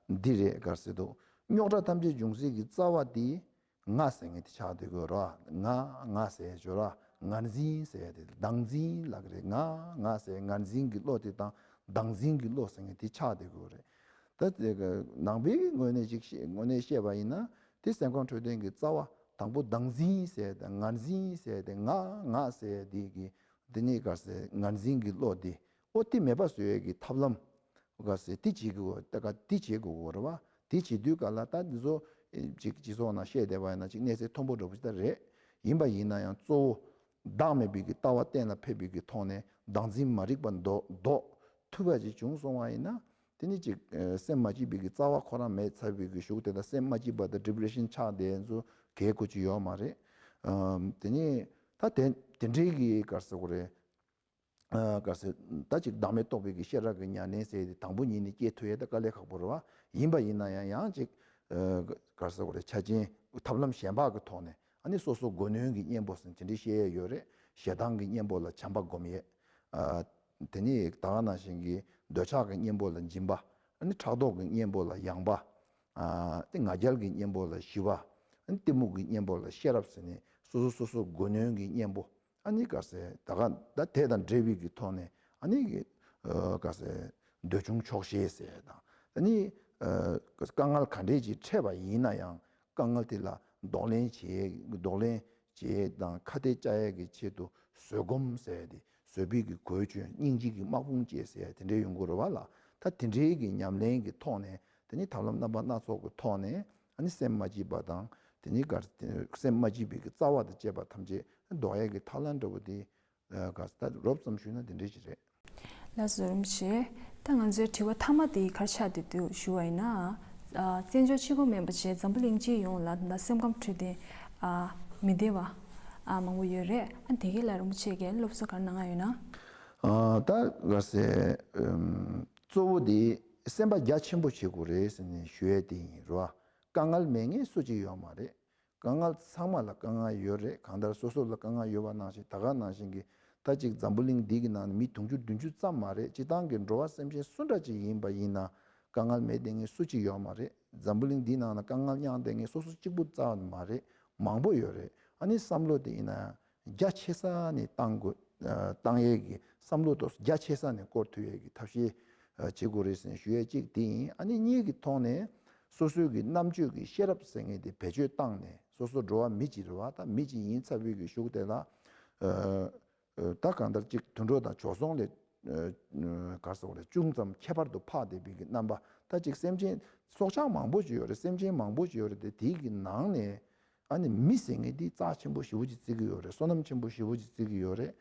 འདི་རེད་ག་རེ་ཟེར་འདུག་རྙོག་དྲ་ཐམས་ཅད་འབྱུང་སའི་གི་རྩ་བ་འདི། ང་ཟེར་མཁན་དེ་ཆགས་བསྡད་ཀྱི་ཡོད་རེད་བ། ང་ང་ཟེར་ཡ་ཅིག་ཡོད་རེད་བ། ངར་འཛིན་ཟེར་ཡ་དེ་བདག་འཛིན་ལབ་ཀྱི་རེད། ང་ང་ཟེར་ངར་འཛིན་གྱི་བློ་དེ་དང་བདག་འཛིན་གྱི་བློ་ཟེར་མཁན་དེ་ཆགས་བསྡད་ཀྱི་ཡོད་རེད། ད་དེ་ག་ནང་པའི་གི་ངོས་ནས་ཅིག་བཤད་ངོས་ནས་བཤད་པ་ཡིན་ན་དེ་སེམས་ཁམས་འཕྲོད་བསྟེན་གྱི་རྩ་བ་དང་པོ་བདག་འཛིན་ཟེར་ཡ་དང་ངར་འཛིན་ཟེར་ཡ་དེ་ང་ང་ཟེར་ཡ་དེ་གི་དེ་ནས་ག་ཟེར་ངར་འཛིན་གྱི་བློ་དེ་ཨོ་དེ་མེད་པ་བཟོ་ཡས་ཀྱི་ཐབས་ལམ། ག་ཟེ་དེ་བྱེད་དགོས་ད་ག་དེ་བྱེད་དགོས་རེད་བ། དེ་བྱེད་དུས་ག་ལ་ད་འདི་ཚོ་ཅིག་སྤྱི་ཚོགས་ནང་བཤད་བསྡད་པ་ཡིན་ན་ཅིག་གནས་ཚད་མཐོན་པོ་འདྲ་པོ་ཞིག་ད་རེད། ཡིན་པ་ཡིན་ན་ཡང་གཙོ་བོ་བདག་མེད་པའི་གི་ལྟ་བ་གཏན་ལ་ཕེབས་པའི་གི་ཐོག་ནས་བདག་འཛིན་མ་རིག་པ་ཟློག་ཟློག་ཐུབ་པ་ཅིག་བྱུང་སོང་བ་ཡིན་ན་དེ་ནི་ཅིག་སེམས་མ་སྐྱིད་པའི་གི་རྩ་བ་ཁོ་རང་མེད་ཚར་བའི་གི་གཞུག་དེ་ལ་སེམས་མ་སྐྱིད་པ་དང་ཌི་པི་རེ་ཤན་ཆགས་བསྡད་ཚོ་གལ་ཁོ་ཅིག་ཡོད་མ་རེད། དེ་ནི་ད་དེ་དེ་འདྲའི་གི་ག་རེ་ཟེར་དགོས་རེད། ག་ཟེ་ད་ཅིག་བདག་མེད་རྟོགས་པའི་གི་ཤེས་རབ་ཀྱི་ཉམས་ལེན་ཟེར་དེ་དང་པོ་ཉིད་ནས་སྐྱེ་ཐུབ་ཡས་ད་དཀའ་ལས་ཁག་པོ་རེད་བ། ཡིན་པ་ཡིན་ན་ཡང་ཡང་ཅིག་ག་ཟེར་དགོས་རེད་ཆ་རྐྱེན་ཐབས་ལམ་གཞན་པ་གི་ཐོག་ནས་ཨ་ནི་སོ་སོ་མགོ་གནོན་གྱི་གཉེན་པོ་ཟེར་དེ་འདྲའི་བཤད་ཡས་ཡོད་རེད། ཞེ་སྡང་གི་གཉེན་པོ་ལ་བྱམས་པ་སྒོམ་ཡས། དེ་ནས་ད་ག་ནང་བཞིན་གྱི་འདོད་ཆགས་ཀྱི་གཉེན་པོ་ལ་སྦྱིན་པ། ཨ་ནི་ཕྲག་དོག་གི་གཉེན་པོ་ལ་ཡངས་པ། དེ་ང་རྒྱལ་གྱི་གཉེན་པོ་ལ་ཞི་བ། ཨ་ནི་གཏི་མུག་གི་གཉེན་པོ་ལ་ཤེས་རབ་ཟེར་ནས་སོ་སོ་སོ་སོ་མགོ་གནོན་གྱི་གཉེན་པོ། ཨ་ནི་ག་ཟེ་ད་ག་ད་དེ་དང་འབྲེལ་བའི་གི་ཐོག་ནས་ཨ་ནི་གི་ག་ཟེ་འདོད་ཆུང་ཆོག་ཤེས་ཟེར་དང་ཨ་ནི་དཀའ་ངལ་ག་འདྲས་ཅིག་འཕྲད་པ་ཡིན་ན་ཡང་དཀའ་ངལ་དེ་ལ་ གདོང་ལེན་བྱེད་གདོང་ལེན་བྱེད་དང་ཁ་གཏད་བཅག་ཡས་ཀྱི་ཆེད་དུ་བཟོད་སྒོམ་ཟེར་ཡས་དེ་བཟོད་པའི་གི་གོས་གྱོན། སྙིང་རྗེ་གི་དམག་དཔུང་བཅས་ཟེར་ཡས་དེ་འདྲའི་ཡོང་གི་རེད་བ་ལ། ད་དེ་འདྲའི་གི་ཉམས་ལེན་གྱི་ཐོག་ནས་དེ་ནི་ཐབས་ལམ་རྣམ་པ་སྣ་ཚོགས་ཀྱི་ཐོག་ནས་ཨ་ནི་སེམས་མ་སྐྱིད་པ་དང་དེ་ནི་གར་སེམས་མ་སྐྱིད་པའི་གི་རྩ་བ་དང་བཅས་པ་ཐམས་ཅད་ཟློག་ཡས་ཀྱི་ཐབས་ལམ་འདྲ་བོ་དེ། ཨ་ག་ས་ད་རོབ་ཙམ་ཞུས་ན་དེ་འདྲ་ཞིག་རེད། ལགས་སོ། རིན་པོ་ཆེ། ད་ང་ཚོའི་དྲི་བ་མཐའ་མ་དེ་ག་རེ་ཆགས་བསྡད་འདུག་ཞུ་བ་ཡིན་ན། ཨ་བཙན་བྱོལ་སྤྱི་ཁོག་མིན་པ་བྱས་འཛམ་བུ་གླིང་སྤྱི་ཡོངས་ལ་ད་སེམས་ཁམས་འཕྲོད་བསྟེན་ཨ་མི་བདེ་བ་ཨ་མང་པོ་ཡོད་རེད། ཨ་དེ་གའི་ལ་རིན་པོ་ཆེ་གིས་སློབ་གསོ་ག་རེ་གནང་ཡ་ཡོད་ན། ཨ་ད་ག་ཟེ་ཨམ་གཙོ་བོ་དེ་སེམས་པ་རྒྱ་ཆེན་པོ་བྱེད་དགོས་རེད་ཟེར་ནས་ཞུ་ཡ་དེ་ཡིན་རོ། དཀའ་ངལ་མེད་མཁན་སུ་གཅིག་ཡོད་མ་རེད། དཀའ་ངལ་ཚང་མ་ལ་དཀའ་ངལ་ཡོད་རེད། གང་ལྟར་སོ་སོ་ལ་དཀའ་ངལ་ཡོད་པ་ནང་བཞིན་ད་ག་ནང་བཞིན་གྱི་ད་ཅིག་འཛམ་བུ་གླིང་འདི་གི་ནང་ནས་མི་དུང་ཕྱུར་བདུན་ཅུ་ཙམ་མ་རེད། སྤྱི་བཏང་གི་འགྲོ་བ་སེམས་ཅན་སུ་འདྲ་ཅིག་ཡིན་པ་ཡིན་ན་དཀའ་ངལ་མེད་བསྡད་མཁན་སུ་གཅིག་ཡོད་མ་རེད། འཛམ་བུ་གླིང་འདིའི་ནང་ལ་དཀའ་ངལ་མྱངས་བསྡད་མཁན་སོ་སོ་གཅིག་པུ་རྩ་བ་ནས་མ་རེད། མང་པོ་ཡོད་རེད། ཨ་ནི་བསམ་བློ་དེ་ཡིན་ན་རྒྱ་ཆེ་ས་ནས་བཏང་དགོས། ཨ་བཏང་ཡས་ཀྱི་བསམ་བློ་དེ་རྒྱ་ཆེ་ས་ནས་སྐོར་ཐུབ་ཡས་ཀྱི་ཐབས་ཤེས་ཨ་བྱེད་དགོས་རེད་ཟེར་ནས་ཞུ་ཡས་གཅིག་དེ་ཡིན། ཨ་ནི་གཉིས་ཀྱི་ཐོག་ནས། སོ་སོའི་གི་རྣམ་དཔྱོད་ཀྱི་ཤེས་རབ་ཟེར་མཁན་དེ་བེད་སྤྱོད་བཏང་ནས་སོ་སོ་འགྲོ་བ་མི་གཅིག་རེད་བ། ད་མི་གཅིག་ཡིན་ཚར་བའི་གི་གཞུག་དེ་ལ་ཨ་ཨ་ད་གང་ལྟར་གཅིག་དུད་འགྲོ་དང་བྱོལ་སོང་ལས་ཨ་ཨ་ག་རེ་ཟེར་དགོས་རེད། ཅུང་ཙམ་ཁྱད་པར་དུ་འཕགས་བསྡད་པའི་གི་རྣམ་པ། ད་གཅིག་སེམས་ཅན་སྲོག་ཆགས་མང་པོ་ཅིག་ཡོད་རེད། སེམས་ཅན་མང་པོ་ཅིག་ཡོད་རེད་དེ། དེའི་གི་ནང་ནས་ཨ་ནི་མི་ཟེར་མཁན་དེ་རྩ་ཆེན་པོ་ཞེ་པོ་ཅིག་བརྩི་གི་ཡོད་རེད། བསོད་ནམས་ཆེན་པོ་ཞེ་པོ་ཅིག་བརྩི་གི་ཡོད་རེད།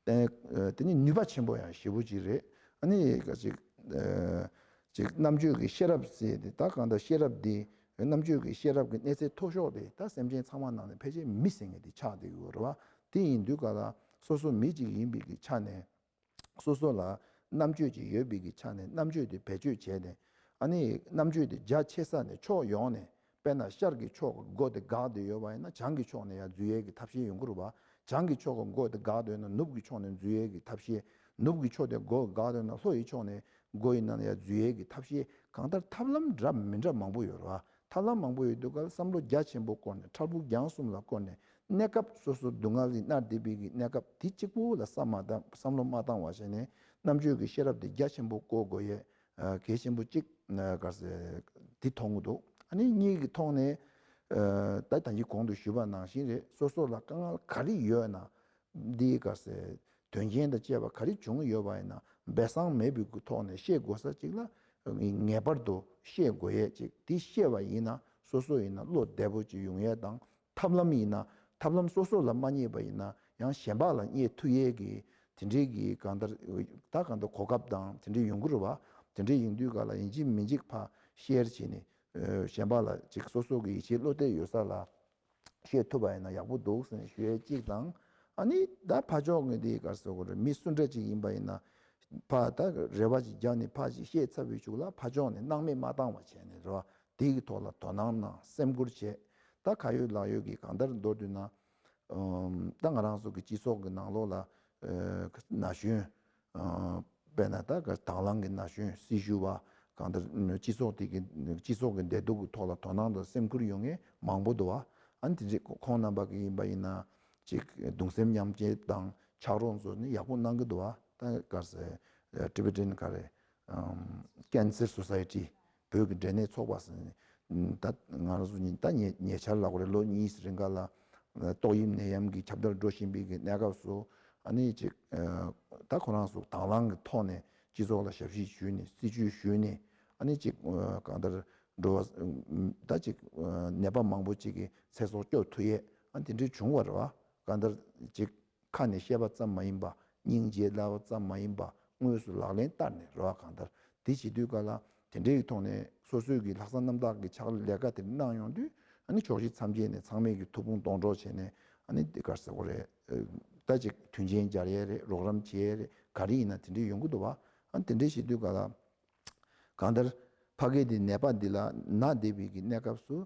ཨ་ཨ་དེ་ནི་ནུས་པ་ཆེན་པོ་ཡང་ཞེ་པོ་ཅིག་རེད། ཨ་ནི་ག་ཅིག་ཨ་ཅིག་རྣམ་དཔྱོད་ཀྱི་ཤེས་རབ་ཟེར་དེ། ད་གང་ལྟར་ཤེས་རབ་དེ་རྣམ་དཔྱོད་ཀྱི་ཤེས་རབ་ཀྱི་གནས་ཚད་མཐོ་ཤོས་དེ་ད་སེམས་ཅན་ཚང་མ་ནང་ནས་ཕལ་ཆེར་མི་ཟེར་མཁན་དེ་ཆགས་བསྡད་ཡོད་རེད་བ། དེ་ཡིན་དུས་ག་ལ་སོ་སོ་མི་གཅིག་ཡིན་པའི་གི་ཆ་ནས་སོ་སོ་ལ་རྣམ་དཔྱོད་ཅིག་ཡོད་པའི་གི་ཆ་ནས་རྣམ་དཔྱོད་དེ་བེད་སྤྱོད་བྱས་ནས། ཨ་ནི་རྣམ་དཔྱོད་དེ་རྒྱ་ཆེ་ས་ནས་ཕྱོགས་ཡོངས་ནས། དཔེར་ན་ཤར་གྱི་ཕྱོགས་ཀྱི་མགོ་དེ་འགག་བསྡད་ཡོད་པ་ཡིན་ན་བྱང་གི་ཕྱོགས་ནས་ཡར་འཛུལ་ཡས་ཀྱི་ཐབས་ཤེས་ཡོང་གི་རེད་བ། བྱང་གི་ཕྱོགས་ཀྱི་མགོ་དེ་འགག་བསྡད་ན་ནུབ་ཀྱི་ཕྱོགས་ནས་འཛུལ་ཡས་ཀྱི་ཐབས་ཤེས། ནུབ་ཀྱི་ཕྱོགས་དེ་མགོ་འགག་བསྡད་ན་ལྷོ་ཡི་ཕྱོགས་ནས་མགོ་ཡིན་ན་ཡར་འཛུལ་ཡས་ཀྱི་ཐབས་ཤེས། གང་ལྟར་ཐབས་ལམ་འདྲ་མི་འདྲ་མང་པོ་ཡོད་རེད་བ། ཐབས་ལམ་མང་པོ་ཡོད་དུས་ག་ལ་བསམ་བློ་རྒྱ་ཆེན་པོ་བསྐོར་ནས་ཕྲལ་ཕུགས་རྒྱང་གསུམ་ལ་བསྐོར་ནས་གནས་སྐབས་སོ་སོ་སྡུག་བསྔལ་གྱིས་མནར་བསྡད་པའི་གི་གནས་སྐབས་དེ་གཅིག་པུ་ལ་བསམ་མ་བཏང་བསམ་བློ་མ་བཏང་བ་བྱས་ནས་རྣམ་དཔྱོད་ཀྱི་ཤེས་རབ་དེ་རྒྱ་ཆེན་པོ་བསྐོར་དགོས་ཡས་ཨ་གལ་ཆེན་པོ་གཅིག་ཨ་ག་རེ་ཟེར་དེ་མཐོང་གི་འདུག་ཨ་ནི་གཉིས་ཀྱི་ཐོག་ནས་ཨ་ད་ད་གིན་གོང་དུ་ཞུས་པ་ནང་བཞིན་རེད། སོ་སོ་ལ་དཀའ་ངལ་ག་རེ་ཡོད་ན། འདིའི་ག་ཟེ་དོན་རྐྱེན་དང་བཅས་པ་ག་རེ་བྱུང་ཡོད་པ་ཡིན་ན་སྦས་གསང་མེད་པའི་གི་ཐོག་ནས་ཤེས་དགོས་ས་གཅིག་ལ་ངེས་པར་དུ་ཤེས་དགོས་ཡས་གཅིག་དེ་ཤེས་པ་ཡིན་ན་སོ་སོ་ཡིན་ན་བློ་བདེ་པོ་གཅིག་ཡོང་ཡས་དང་། ཐབས་ལམ་ཡིན་ན་ཐབས་ལམ་སོ་སོ་ལ་མ་རྙེད་པ་ཡིན་ན་ཡང་གཞན་པ་ལ་རྙེད་ཐུབ་ཡས་གི་དེ་འདྲའི་གི་གང་ལྟར་ད་གང་ལྟར་གོ་སྐབས་དང་དེ་འདྲའི་ཡོང་གི་རེད་བ། དེ་འདྲའི་ཡིན་དུས་ག་ལ་ཡིན་གཅིག་མིན་གཅིག་ཕར་ཤེར་བྱས་ནས་གཞན་པ་ལ་གཅིག་སོ་སོ་གི་ཡིད་ཆེས་བློ་གཏད་ཡོད་ས་ལ། བཤད་ཐུབ་པ་ཡིན་ན་ཡག་པོ་འདུག་ཟེར་ནས་ཞུ་ཡས་གཅིག་དང་། ཨ་ནི་ད་ཕར་ཕྱོགས་ངོས་དེ་ག་རེ་ཟེར་དགོས་རེད། མི་སུ་འདྲ་ཅིག་ཡིན་པ་ཡིན་ན་ཕར་ད་རེ་བ་ཅིག་རྒྱག་ནས་ཕར་ཅིག་བཤད་ཚར་བའི་གཞུག་ལ་ཕར་ཕྱོགས་ནས་སྣང་མེད་མ་བཏང་བ་བྱས་ནས་རེད་བ། དེ་གི་ཐོག་ལ་དོ་སྣང་གནང་སེམས་ཁུར་བྱས། ད་ག་ཡོད་ལག་ཡོད་ཀྱི་གང་ལྟར་མདོར་བསྡུས་ན་ཨམ་ད་ང་རང་ཚོ་གི་སྤྱི་ཚོགས་ཀྱི་ནང་ལོགས་ལ་ཨ་ན་གཞོན་ཨ་དཔེར་ན་ད་ག་དང་བླངས་ཀྱི་ན་གཞོན་སྲི་ཞུ་བ་གང་ལྟར་སྤྱི་ཚོགས་དེ་གི་སྤྱི་ཚོགས་ཀྱི་བདེ་སྡུག་གི་ཐོག་ལ་དོ་སྣང་དང་སེམས་ཁུར་ཡོང་མཁན་མང་པོ་འདུག་བ། ཨ་ནི་དེ་འདྲའི་ཁོང་རྣམ་པ་གི་ཡིན་པ་ཡིན་ན་ཅིག་གདུང་སེམས་མཉམ་སྐྱེད་དང་ཕྱག་རོགས་ཚོ་ནི་ཡག་པོ་གནང་གི་འདུག་བ། ད་ག་ཟེ་ཊི་བེ་ཊན་ག་རེ་ཀན་སར་སོ་སའི་ཊི། བོད་ཀྱི་འབྲས་ནད་ཚོགས་པ་ཟེར་ནས་ད་ང་རང་ཚོ་ཉིད་ད་ཉེ་ཉེ་ཆར་ལ་གོ་རེ་ལོ་གཉིས་རིང་ག་ལ་ཏོག་དབྱིབས་ནད་ཡམས་ཀྱི་ཁྱབ་གདལ་འགྲོ་བཞིན་པའི་གི་གནས་སྐབས་སུ་ཨ་ནི་ཅིག་ད་ཁོ་རང་ཚོ་དང་བླངས་ཀྱི་ཐོག་ནས་སྤྱི་ཚོགས་ལ་ཞབས་ཕྱི་ཞུས་ནས་སྲིད་ཇུས་ཞུས་ནས་ཨ་ནི་ཅིག་གང་ལྟར་འགྲོ་བ་ད་ཅིག་ནད་པ་མང་པོ་ཅིག་གི་ཚེ་སྲོག་སྐྱོབ་ཐུབ་ཡས་ཨ་ནི་དེ་འདྲའི་བྱུང་བ་རེད་བ། གང་ལྟར་ཅིག་ཁ་ནས་བཤད་པ་ཙམ་མ་ཡིན་པ། སྙིང་རྗེ་སློབ་པ་ཙམ་མ་ཡིན་པ། དངོས་སུ་ལག་ལེན་བསྟར་ནས་རེད་བ། གང་ལྟར་དེ་བྱེད་དུས་ག་ལ་དེ་འདྲའི་ཐོག་ནས་སོ་སོའི་གི་ལྷག་བསམ་རྣམ་དག་གི་ཕྱག་ལས་ཀ་དེ་གནང་ཡོང་དུས་ཨ་ནི་ཕྱོགས་བཞི་མཚམས་བརྒྱད་ནས་ཚང་མས་གི་ཐུགས་ཕན་གདོང་གྲོགས་བྱས་ནས་ཨ་ནི་དེ་ག་རེ་ཟེར་དགོས་རེད། ད་ཅིག་མཐུན་རྐྱེན་སྦྱར་ཡས་རེད། རོགས་རམ་བྱེད་ཡས་རེད། ག་རེ་ཡིན་ན་དེ་འདྲའི་ཡོང་གི་འདུག་བ། ཨ་ནི་དེ་འདྲའི་བྱེད་དུས་ག་ལ། གང་ལྟར་ཕ་གི་དེ་ནད་པ་འདི་ལ་ན་བསྡད་པའི་གི་གནས་སྐབས་སུ་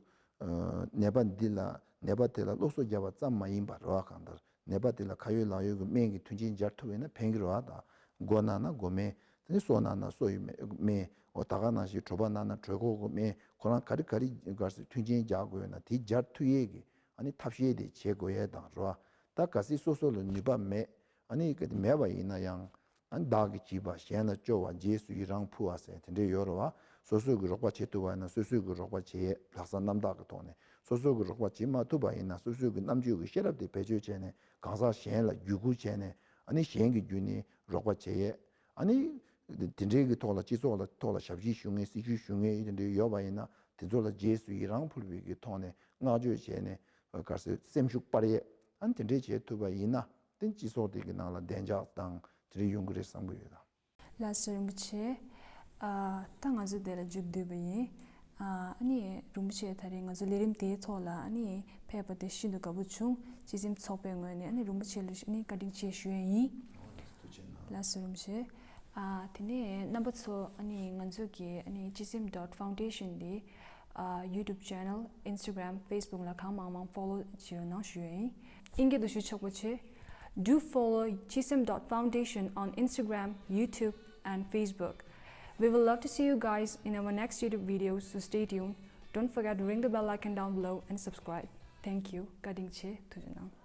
ཨ་ནད་པ་འདི་ལ་ནད་པ་དེ་ལ་སློབ་གསོ་རྒྱབ་པ་ཙམ་མ་ཡིན་པར་རེད་བ། གང་ལྟར་ནད་པ་དེ་ལ་ཁ་ཡོད་ལག་ཡོད་ཀྱི་སྨན་གྱི་མཐུན་རྐྱེན་སྦྱར་ཐུབ་པ་ཡིན་ན་ཕན་གྱི་རེད་བ། ད་མགོ་ན་ན་མགོ་སྨན། དེ་ནས་སོ་ན་ན་སོའི་སྨན། འོ་ད་ག་ནང་བཞིན་གྲོད་པ་ན་ན་གྲོད་ཁོག་གི་སྨན། ཁོ་རང་ག་རེ་ག་རེ་ག་རེ་མཐུན་རྐྱེན་རྒྱག་དགོས་ཡོད་ན་དེ་སྦྱར་ཐུབ་ཡས་ཀྱི་ཨ་ནི་ཐབས་ཤེས་དེ་བྱེད་དགོས་ཡས་དང་རེད་བ། ད་གལ་སྲིད་སོ་སོ་ལ་ནུས་པ་མེད། ཨ་ནི་གལ་ཏེ་མེད་པ་ཡིན་ན་ཡང་། ཨ་ནི་བདག་གིས་བགྱིས་པ་གཞན་ལ་སྐྱོ་བ། རྗེས་སུ་ཡི་རང་ཕུལ་བ་ཟེར་དེ་འདྲས་ཡོད་རེད་བ། སོ་སོས་ཀྱི་རོགས་པ་བྱེད་ཐུབ་པ་ཡིན་ན་སོ་སོས་ཀྱི་རོགས་པ་བྱེད་ཡས་ལྷག་བསམ་རྣམ་དག་གི་ཐོག་ནས། སོ་སོ་གི་རོགས་པ་བྱེད་མ་ཐུབ་པ་ཡིན་ན། སོ་སོ་གི་རྣམ་དཔྱོད་ཀྱི་ཤེས་རབ་དེ་བེད་སྤྱོད་བྱས་ནས། གང་ཟག་གཞན་ལ་བརྒྱུད་སྐུར་བྱས་ནས། ཨ་ནི་གཞན་གྱི་བརྒྱུད་ནས་རོགས་པ་བྱེད་ཡས། ཨ་ནི་དེ་འདྲའི་གི་ཐོག་ལ། སྤྱི་ཚོགས་ལ་ཐོག་ལ་ཞབས་ཕྱི་ཞུ་མཁན། སྲི་ཞུ་ཞུ་མཁན་དེ་འདྲའི་ཡོད་པ་ཡིན་ན། དེ་ཚོ་ལ་རྗེས་སུ་ཡི་རང་ཕུལ་བའི་གི་ཐོག་ནས་བསྔགས་བརྗོད་བྱས་ནས། ག་རེ་ཟེར། སེམས་ཤུགས་སྤར་ཡས། ཨ་ནི་དེ་འདྲའི་བྱེད་ཐུབ་པ་ཡིན་ན། དེ་སྤྱི་ཚོགས་དེ་གི་ནང་ལ་བདེ་འཇགས་དང་དེ་འདྲའི་ཡོང་གི་རེད་བསམ་གི་ཡོད། ལགས་སོ། རིན་པོ་ཆེ། ཨ། ད་ང་ཚོ་འདི་ལ་མཇུག་བསྡུས་པ་ཡིན། ཨ། ཨ་ནི་རིན་པོ་ཆེ་ད་རེས་ང་ཚོ་ལས་རིམ་དེའི་ཐོག་ལ་ཨ་ནི་ཕེབས་པ་དེ་ཤིན་ཏུ་དགའ་པོ་བྱུང་། སྤྱི་སེམས་ཚོགས་པའི་ངོས་ནས་ཨ་ནི་རིན་པོ་ཆེ་ལ་ཨ་ནི་བཀའ་དྲིན་ཆེ་ཞུ་ཡས་ཡིན། ལགས་སོ། རིན་པོ་ཆེ། ཨ། དེ་ནས་རྣམ་པ་ཚོ་ཨ་ནི་ང་ཚོ་གི་ཨ་ནི་སྤྱི་སེམས་dot foundation དེ། ཨ། YouTube channel, Instagram, Facebook ལ་གང་མང་མང་follow བྱེད་རོགས་གནང་ཞུ་ཡས་ཡིན། ཨིན་སྐད་དུ་ཞུ་ཆོག་པ་བྱས། Do follow chisem dot foundation on Instagram, YouTube, and Facebook. We would love to see you guys in our next YouTube video, so stay tuned. Don't forget to ring the bell icon down below and subscribe. Thank you. བཀའ་དྲིན་ཆེ། ཐུགས་རྗེ་གནང་།